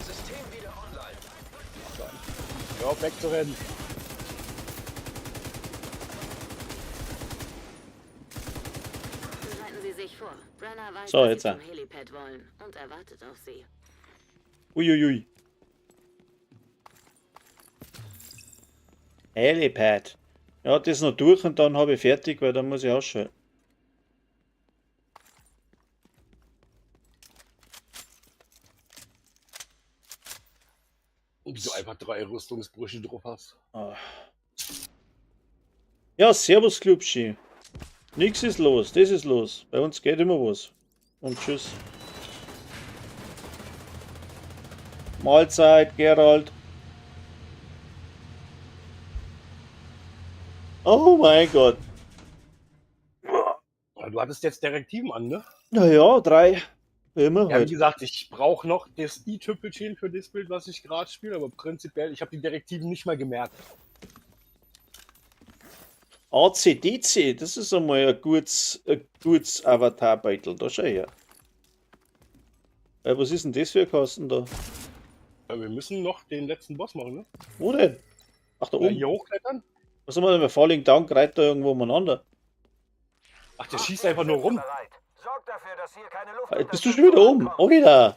System wieder online. Hör auf wegzurennen. Bereiten Sie sich vor. Brenner weiß, So, dass jetzt Sie an. zum Helipad wollen und er wartet auf Sie. Uiuiui. Helipad. Ja, das noch durch und dann habe ich fertig, weil dann muss ich ausschalten. Und du einfach 3 Rüstungsbrüche drauf hast. Ah. Ja, servus Klubschi. Nix ist los, das ist los. Bei uns geht immer was. Und tschüss. Mahlzeit, Gerald. Oh mein Gott. Ja, du hattest jetzt Direktiven an, ne? Naja, 3. Immer Ja, wie halt. gesagt, ich brauche noch das i-Tüppelchen für das Bild, was ich gerade spiele, aber prinzipiell, ich habe die Direktiven nicht mal gemerkt. ACDC, das ist einmal ein gutes Avatar-Beutel. Da schau her. Was ist denn das für ein Kasten da? Ja, wir müssen noch den letzten Boss machen, ne? Wo denn? Ach, da Ja, oben. hier hochklettern? Was haben wir denn bei Falling Down? Greift da irgendwo umeinander? Ach, der schießt einfach nur rum. Bist du schon wieder oben? Alter!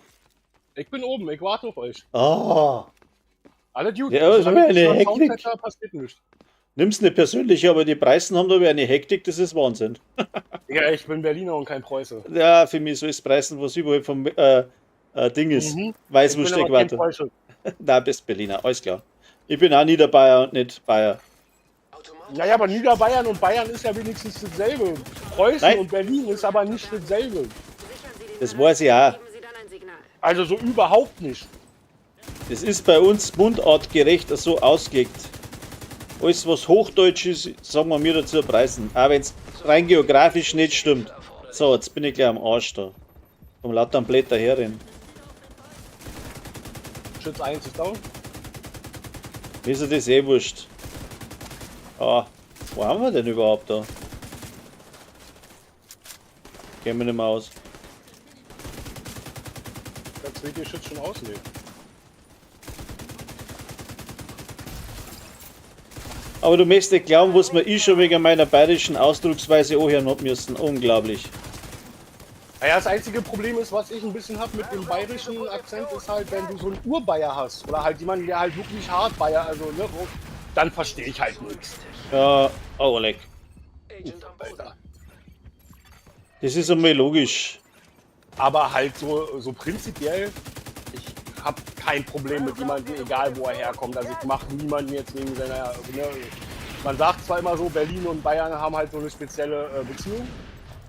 Ich bin oben, ich warte auf euch. Ah! Alle Dude, Ja, das ist solange aber ich eine noch einen Hektik. Soundcheck habe, passiert nichts. Nimm's nicht persönlich, aber die Preisen haben da aber eine Hektik, das ist Wahnsinn. Ja, ich bin Berliner und kein Preuße. Ja, für mich so ist Preisen, was überall vom Ding ist. Mhm. Weiß, Ich wo bin steck aber kein weiter. Preuße. Nein, bist Berliner, alles klar. Ich bin auch Niederbayer und nicht Bayer. Naja, aber Niederbayern und Bayern ist ja wenigstens dasselbe. Preußen Nein. und Berlin ist aber nicht dasselbe. Sichern Sie den Das Bereich weiß ich auch. und geben Sie dann ein Signal. Also so überhaupt nicht. Das ist bei uns mundartgerecht so ausgelegt. Alles, was Hochdeutsch ist, sagen wir mir dazu Preisen. Auch wenn's rein geografisch nicht stimmt. So, jetzt bin ich gleich am Arsch da. Vom lauteren Blätter herin. Schütz 1 ist down. Mir ist ja das eh wurscht. Ah, wo haben wir denn überhaupt da? Gehen wir nicht mehr aus. Der zweite Schütz schon aus? Nee. Aber du möchtest nicht glauben, was mir ich schon wegen meiner bayerischen Ausdrucksweise anhören hab müssen. Unglaublich. Naja, das einzige Problem ist, was ich ein bisschen hab mit dem bayerischen Akzent, ist halt, wenn du so einen Urbayer hast oder halt jemanden, der halt wirklich hart Bayer, also ne, dann verstehe ich halt nichts. Ja, oh leck. Agent am Boden. Alter. Das ist einmal logisch. Aber halt so prinzipiell, ich hab kein Problem mit jemandem, egal wo er herkommt. Also ich mach niemanden jetzt wegen seiner, ne, man sagt zwar immer so, Berlin und Bayern haben halt so eine spezielle Beziehung.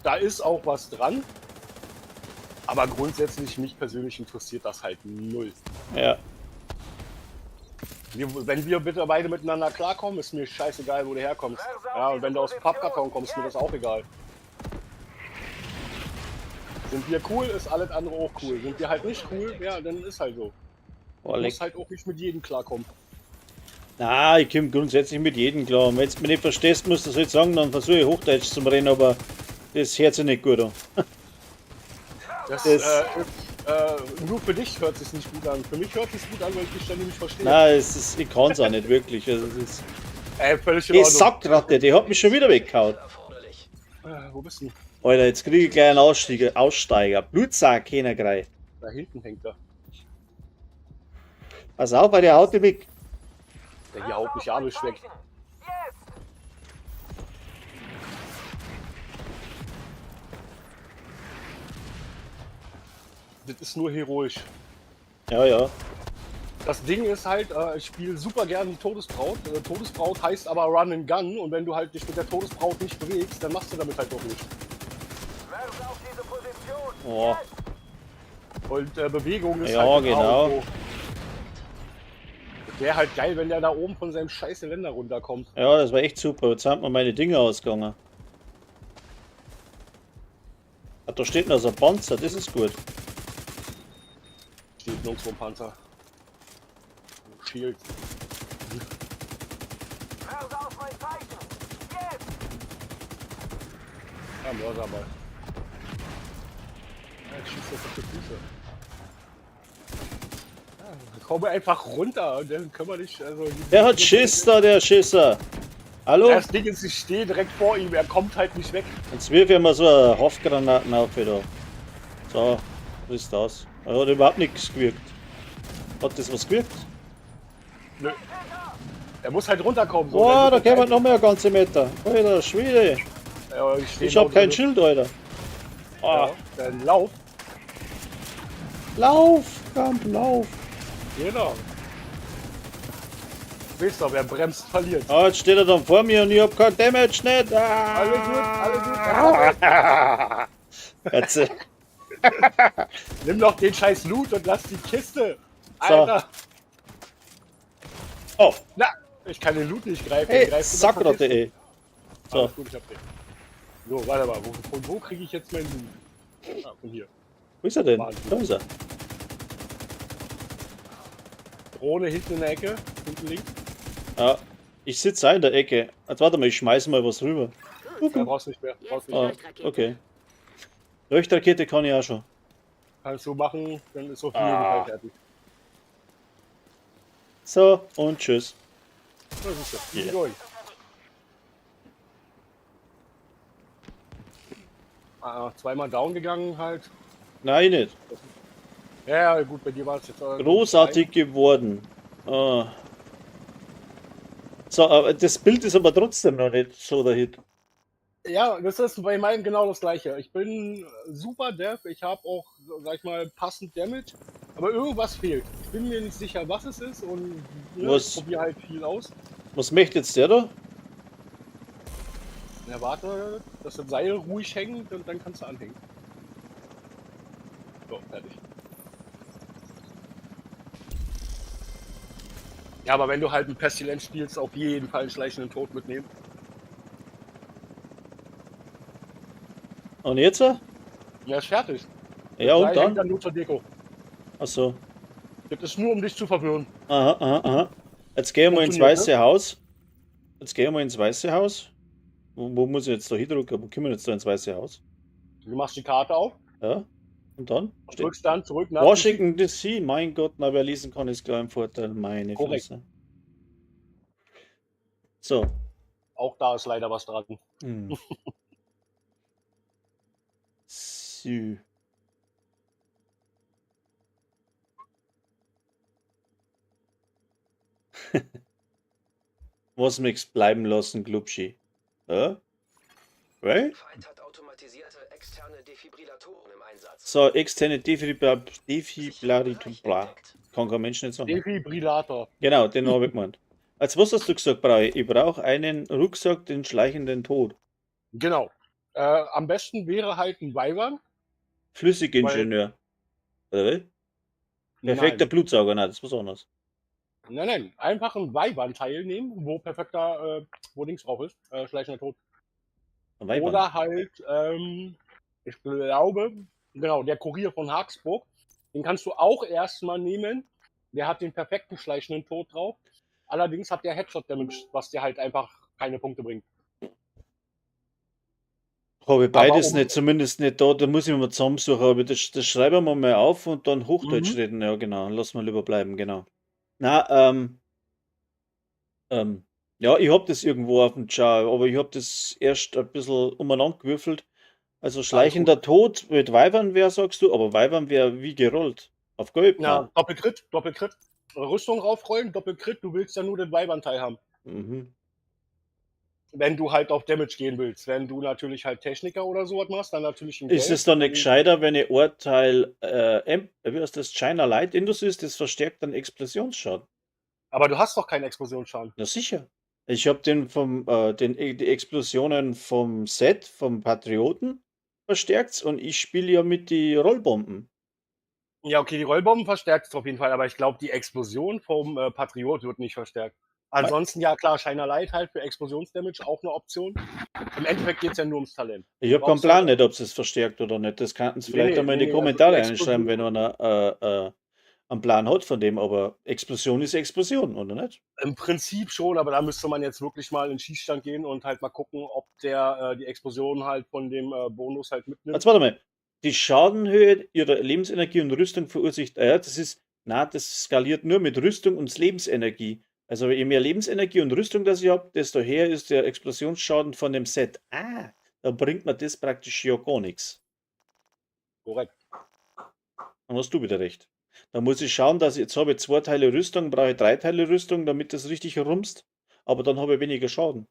Da ist auch was dran. Aber grundsätzlich, mich persönlich interessiert das halt null. Ja. Wenn wir bitte beide miteinander klarkommen, ist mir scheißegal, wo du herkommst. Ja, und wenn du aus dem Pappkarton kommst, ist mir das auch egal. Sind wir cool, ist alles andere auch cool. Sind wir halt nicht cool, ja, dann ist halt so. Oh, Du leck. musst halt auch nicht mit jedem klarkommen. Na, ich komme grundsätzlich mit jedem klar. Und wenn du mich nicht verstehst, musst du das halt sagen, dann versuche ich Hochdeutsch zu reden, aber das hört sich nicht gut an. Das, Das ist, nur für dich hört sich's nicht gut an. Für mich hört sich's gut an, weil ich dich ständig nicht verstehe. Nein, ich kann's auch nicht wirklich. Also, es ist Ey, völlig in Die Ordnung. Sackratte, die hat mich schon wieder weggehauen. Wo bist du? Alter, jetzt kriege ich gleich einen Aussteiger. Aussteiger. Blutsack, keiner gleich. Da hinten hängt er. Pass auf, weil der haut dich weg. Der hier haut mich alles weg. Das ist nur heroisch. Ja, ja. Das Ding ist halt, ich spiele super gerne die Todesbraut. Todesbraut heißt aber Run and Gun und wenn du halt dich mit der Todesbraut nicht bewegst, dann machst du damit halt auch nichts. Oh. Und Bewegung ist Ja, halt genau. A und O. Wäre halt geil, wenn der da oben von seinem scheiß Geländer runterkommt. Ja, das war echt super. Jetzt sind mir meine Dinge ausgegangen. Ah, da steht noch so ein Panzer, das ist gut. Steht nirgendwo ein Panzer. Shield. Ja, Mörserball. Ja, jetzt schießt das auf die Füße. Ja, komm einfach runter und dann können wir nicht. Also, Der hat Schiss da, der Schisser. Hallo? Das Ding ist, ich stehe direkt vor ihm, er kommt halt nicht weg. Jetzt wirf ich mal so eine Haftgranaten auf da. So, was ist das? Er hat überhaupt nichts gewirkt. Hat das was gewirkt? Nö. Er muss halt runterkommen. So. Boah, da Dann kommt noch mehr ganze Meter. Alter, Schwede. Ja, ich steh Ich hab genau kein drin. Schild, Alter. Ah, Ja, dann lauf. Lauf, Kamp, lauf. Genau. Weißt doch, wer bremst, verliert. Ah, jetzt steht er dann vor mir und ich hab kein Damage nicht. Ah. Alles gut, alles gut. Jetzt, Nimm doch den scheiß Loot und lass die Kiste. So. Alter. oh, Na, ich kann den Loot nicht greifen. hey, Ich greif immer Sackratte, vergessen. ey. So. Alles gut, ich hab den. So, warte mal. Von wo kriege ich jetzt meinen Loot? Ah, von hier. Wo ist er denn? Wahnsinn. Da ist er. Drohne hinten in der Ecke. Hinten links. Ja, ich sitze auch in der Ecke. Jetzt warte mal, ich schmeiß mal was rüber. Gut. Ja, brauchst nicht mehr. Brauchst nicht Ah, mehr. Leuchtrakete. okay. Leuchtrakete kann ich auch schon. Kannst du machen, dann ist auf jeden Ah. Fall fertig. So, und tschüss. Das ist ja. Yeah. Easy going. Ah, zweimal down gegangen halt. Nein, nicht. Ja, ja, gut, bei dir war es jetzt. Großartig geworden. Ah. So, aber das Bild ist aber trotzdem noch nicht so der Hit. Ja, das ist bei meinem genau das gleiche. Ich bin super Def, ich habe auch, sag ich mal, passend Damage, aber irgendwas fehlt. Ich bin mir nicht sicher, was es ist und ne, Was? ich probiere halt viel aus. Was möchte jetzt der da? Na, warte, dass das Seil ruhig hängt und dann kannst du anhängen. So, fertig. Ja, aber wenn du halt ein Pestilence spielst, auf jeden Fall einen schleichenden Tod mitnehmen. Und jetzt? Ja, ist fertig. Ja, und Seil hängt dann? dann nur zur Deko. Achso. Das ist nur, um dich zu verwirren. Aha, aha, aha. Jetzt gehen wir ins Funktioniert, Weiße Haus. Jetzt gehen wir ins Weiße Haus. Wo muss ich jetzt da hindrücken? Wo kommen wir jetzt da ins Weiße Haus? Du machst die Karte auf Ja. Und dann? und drückst dann zurück nach Washington DC, mein Gott, na, wer lesen kann, ist klar im Vorteil. Meine Korrekt. Fresse. So. Auch da ist leider was dran. Hm. Sü. Was möchtest bleiben lassen, Glubschi? Ja? Right? Feind hat automatisierte externe Defibrillatoren im Einsatz. So, externe Defibrillator. Kann kein Mensch nicht sagen. Defibrillator. Genau, den habe ich gemeint. Als was hast du gesagt, Brauch ich? Ich brauche einen Rucksack, den schleichenden Tod. Genau. Am besten wäre halt ein Wyvern. Flüssigingenieur. Oder wie? Perfekter Nein. Blutsauger, nein, das ist was anderes. Nein, nein. Einfach ein Wyvern-Teil nehmen, wo perfekter, wo Dings drauf ist. Schleichender Tod. Ein Weibern. Oder halt, ich glaube, genau, der Kurier von Hagsburg. Den kannst du auch erstmal nehmen. Der hat den perfekten schleichenden Tod drauf. Allerdings hat der Headshot-Damage, was dir halt einfach keine Punkte bringt. Habe ich beides Aber um- nicht, zumindest nicht da, da muss ich mir mal zusammensuchen, aber das schreiben wir mal auf und dann Hochdeutsch Mhm. reden, ja genau, lass mal lieber bleiben, genau. Na, Ja, ich hab das irgendwo auf dem Char, aber ich hab das erst ein bisschen umeinander gewürfelt. Also schleichender Tod mit Wyvern wäre, sagst du, aber Wyvern wäre wie gerollt. Auf Gelb. Ja, Doppelcrit, Doppelcrit. Rüstung raufrollen, Doppelcrit, du willst ja nur den Wyvern-Teil haben. Wenn du halt auf Damage gehen willst. Wenn du natürlich halt Techniker oder sowas machst, dann natürlich in Ist Gelb. es dann nicht gescheiter, wenn ich Urteil, wie heißt das, China Light Industries, das verstärkt dann Explosionsschaden? Aber du hast doch keinen Explosionsschaden. Na sicher. Ich hab die Explosionen vom Set, vom Patrioten verstärkt und ich spiele ja mit die Rollbomben. Ja, okay, die Rollbomben verstärkt es auf jeden Fall, aber ich glaub, die Explosion vom Patriot wird nicht verstärkt. Ansonsten, ja klar, Shiner Light halt für Explosionsdamage auch eine Option. Im Endeffekt geht's ja nur ums Talent. Ich hab keinen Brauchst du Plan nicht, ob es verstärkt oder nicht. Das könnten sie Nee, vielleicht nee, einmal in die nee, also Kommentare die einschreiben, Explosion wenn einer einen Plan hat von dem, aber Explosion ist Explosion, oder nicht? Im Prinzip schon, aber da müsste man jetzt wirklich mal in den Schießstand gehen und halt mal gucken, ob der die Explosion halt von dem Bonus halt mitnimmt. Jetzt warte mal. Die Schadenhöhe ihrer Lebensenergie und Rüstung verursacht, ja, das ist, na, das skaliert nur mit Rüstung und Lebensenergie. Also je mehr Lebensenergie und Rüstung das ich hab, desto höher ist der Explosionsschaden von dem Set. Ah, da bringt mir das praktisch ja gar nichts. Korrekt. Dann hast du wieder recht. Da muss ich schauen, dass ich, jetzt habe ich 2 Teile Rüstung, brauche ich 3 Teile Rüstung, damit das richtig rumst. Aber dann habe ich weniger Schaden.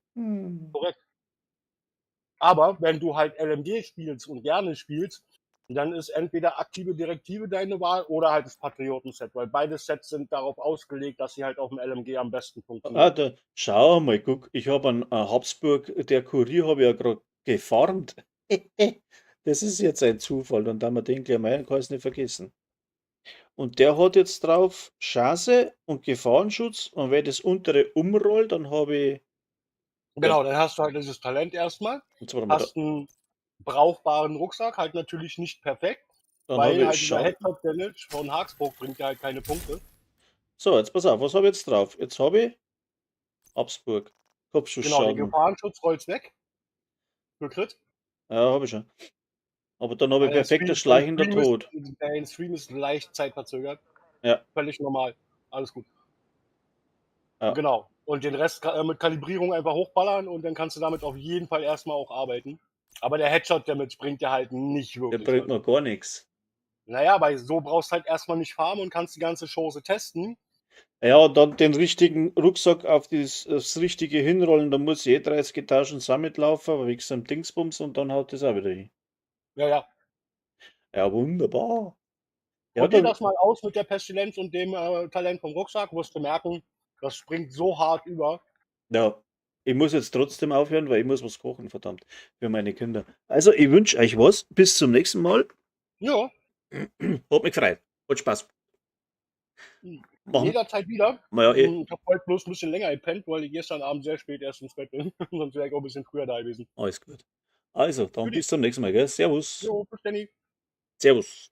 Korrekt. Aber wenn du halt LMG spielst und gerne spielst, dann ist entweder aktive Direktive deine Wahl oder halt das Patrioten-Set, weil beide Sets sind darauf ausgelegt, dass sie halt auf dem LMG am besten funktionieren. Ah, da, schau mal, guck, ich habe einen Habsburg, der Kurier habe ich ja grad gefarmt. Das ist jetzt ein Zufall, dann darf man den gleich mal, kann ich's nicht vergessen. Und der hat jetzt drauf Chance und Gefahrenschutz und wenn ich das untere umroll, dann habe ich. Genau, dann hast du halt dieses Talent erstmal, Und zwar mal hast einen brauchbaren Rucksack, halt natürlich nicht perfekt, dann weil habe ich halt dieser Schaden. Headshot Damage von Habsburg bringt ja halt keine Punkte. So, jetzt pass auf, was habe ich jetzt drauf? Jetzt habe ich Habsburg. Genau, den Kopfschussschaden. Gefahrenschutz rollt's weg. Für Crit. Ja, habe ich schon. Aber dann habe ich Weil der perfekter Stream, schleichender Stream Tod. ist, dein Stream ist leicht zeitverzögert. Ja. Völlig normal. Alles gut. Ja. Genau. Und den Rest mit Kalibrierung einfach hochballern und dann kannst du damit auf jeden Fall erstmal auch arbeiten. Aber der Headshot-Damage bringt dir halt nicht Der wirklich bringt was. mir gar nichts. Naja, weil so brauchst du halt erstmal nicht farmen und kannst die ganze Chose testen. Ja, und dann den richtigen Rucksack auf das Richtige hinrollen, da muss ich eh 30 Etagen Summit laufen, aber wegen seinem Dingsbums und dann haut das auch wieder hin. Ja, ja. Ja, wunderbar. Ja, Probier dann, das mal aus mit der Pestilenz und dem Talent vom Rucksack, wirst du merken, das springt so hart über. ja, ich muss jetzt trotzdem aufhören, weil ich muss was kochen, verdammt, für meine Kinder. Also, ich wünsche euch was. Bis zum nächsten Mal. Ja, Hat mich gefreut. Hat Spaß. Machen jederzeit wieder. wir ja eh. Ich habe heute bloß ein bisschen länger gepennt, weil ich gestern Abend sehr spät erst ins Bett bin. Sonst wäre ich auch ein bisschen früher da gewesen. Alles gut. Also, dann Guti. bis zum nächsten Mal, gell? Servus. Jo, bis dann. Servus.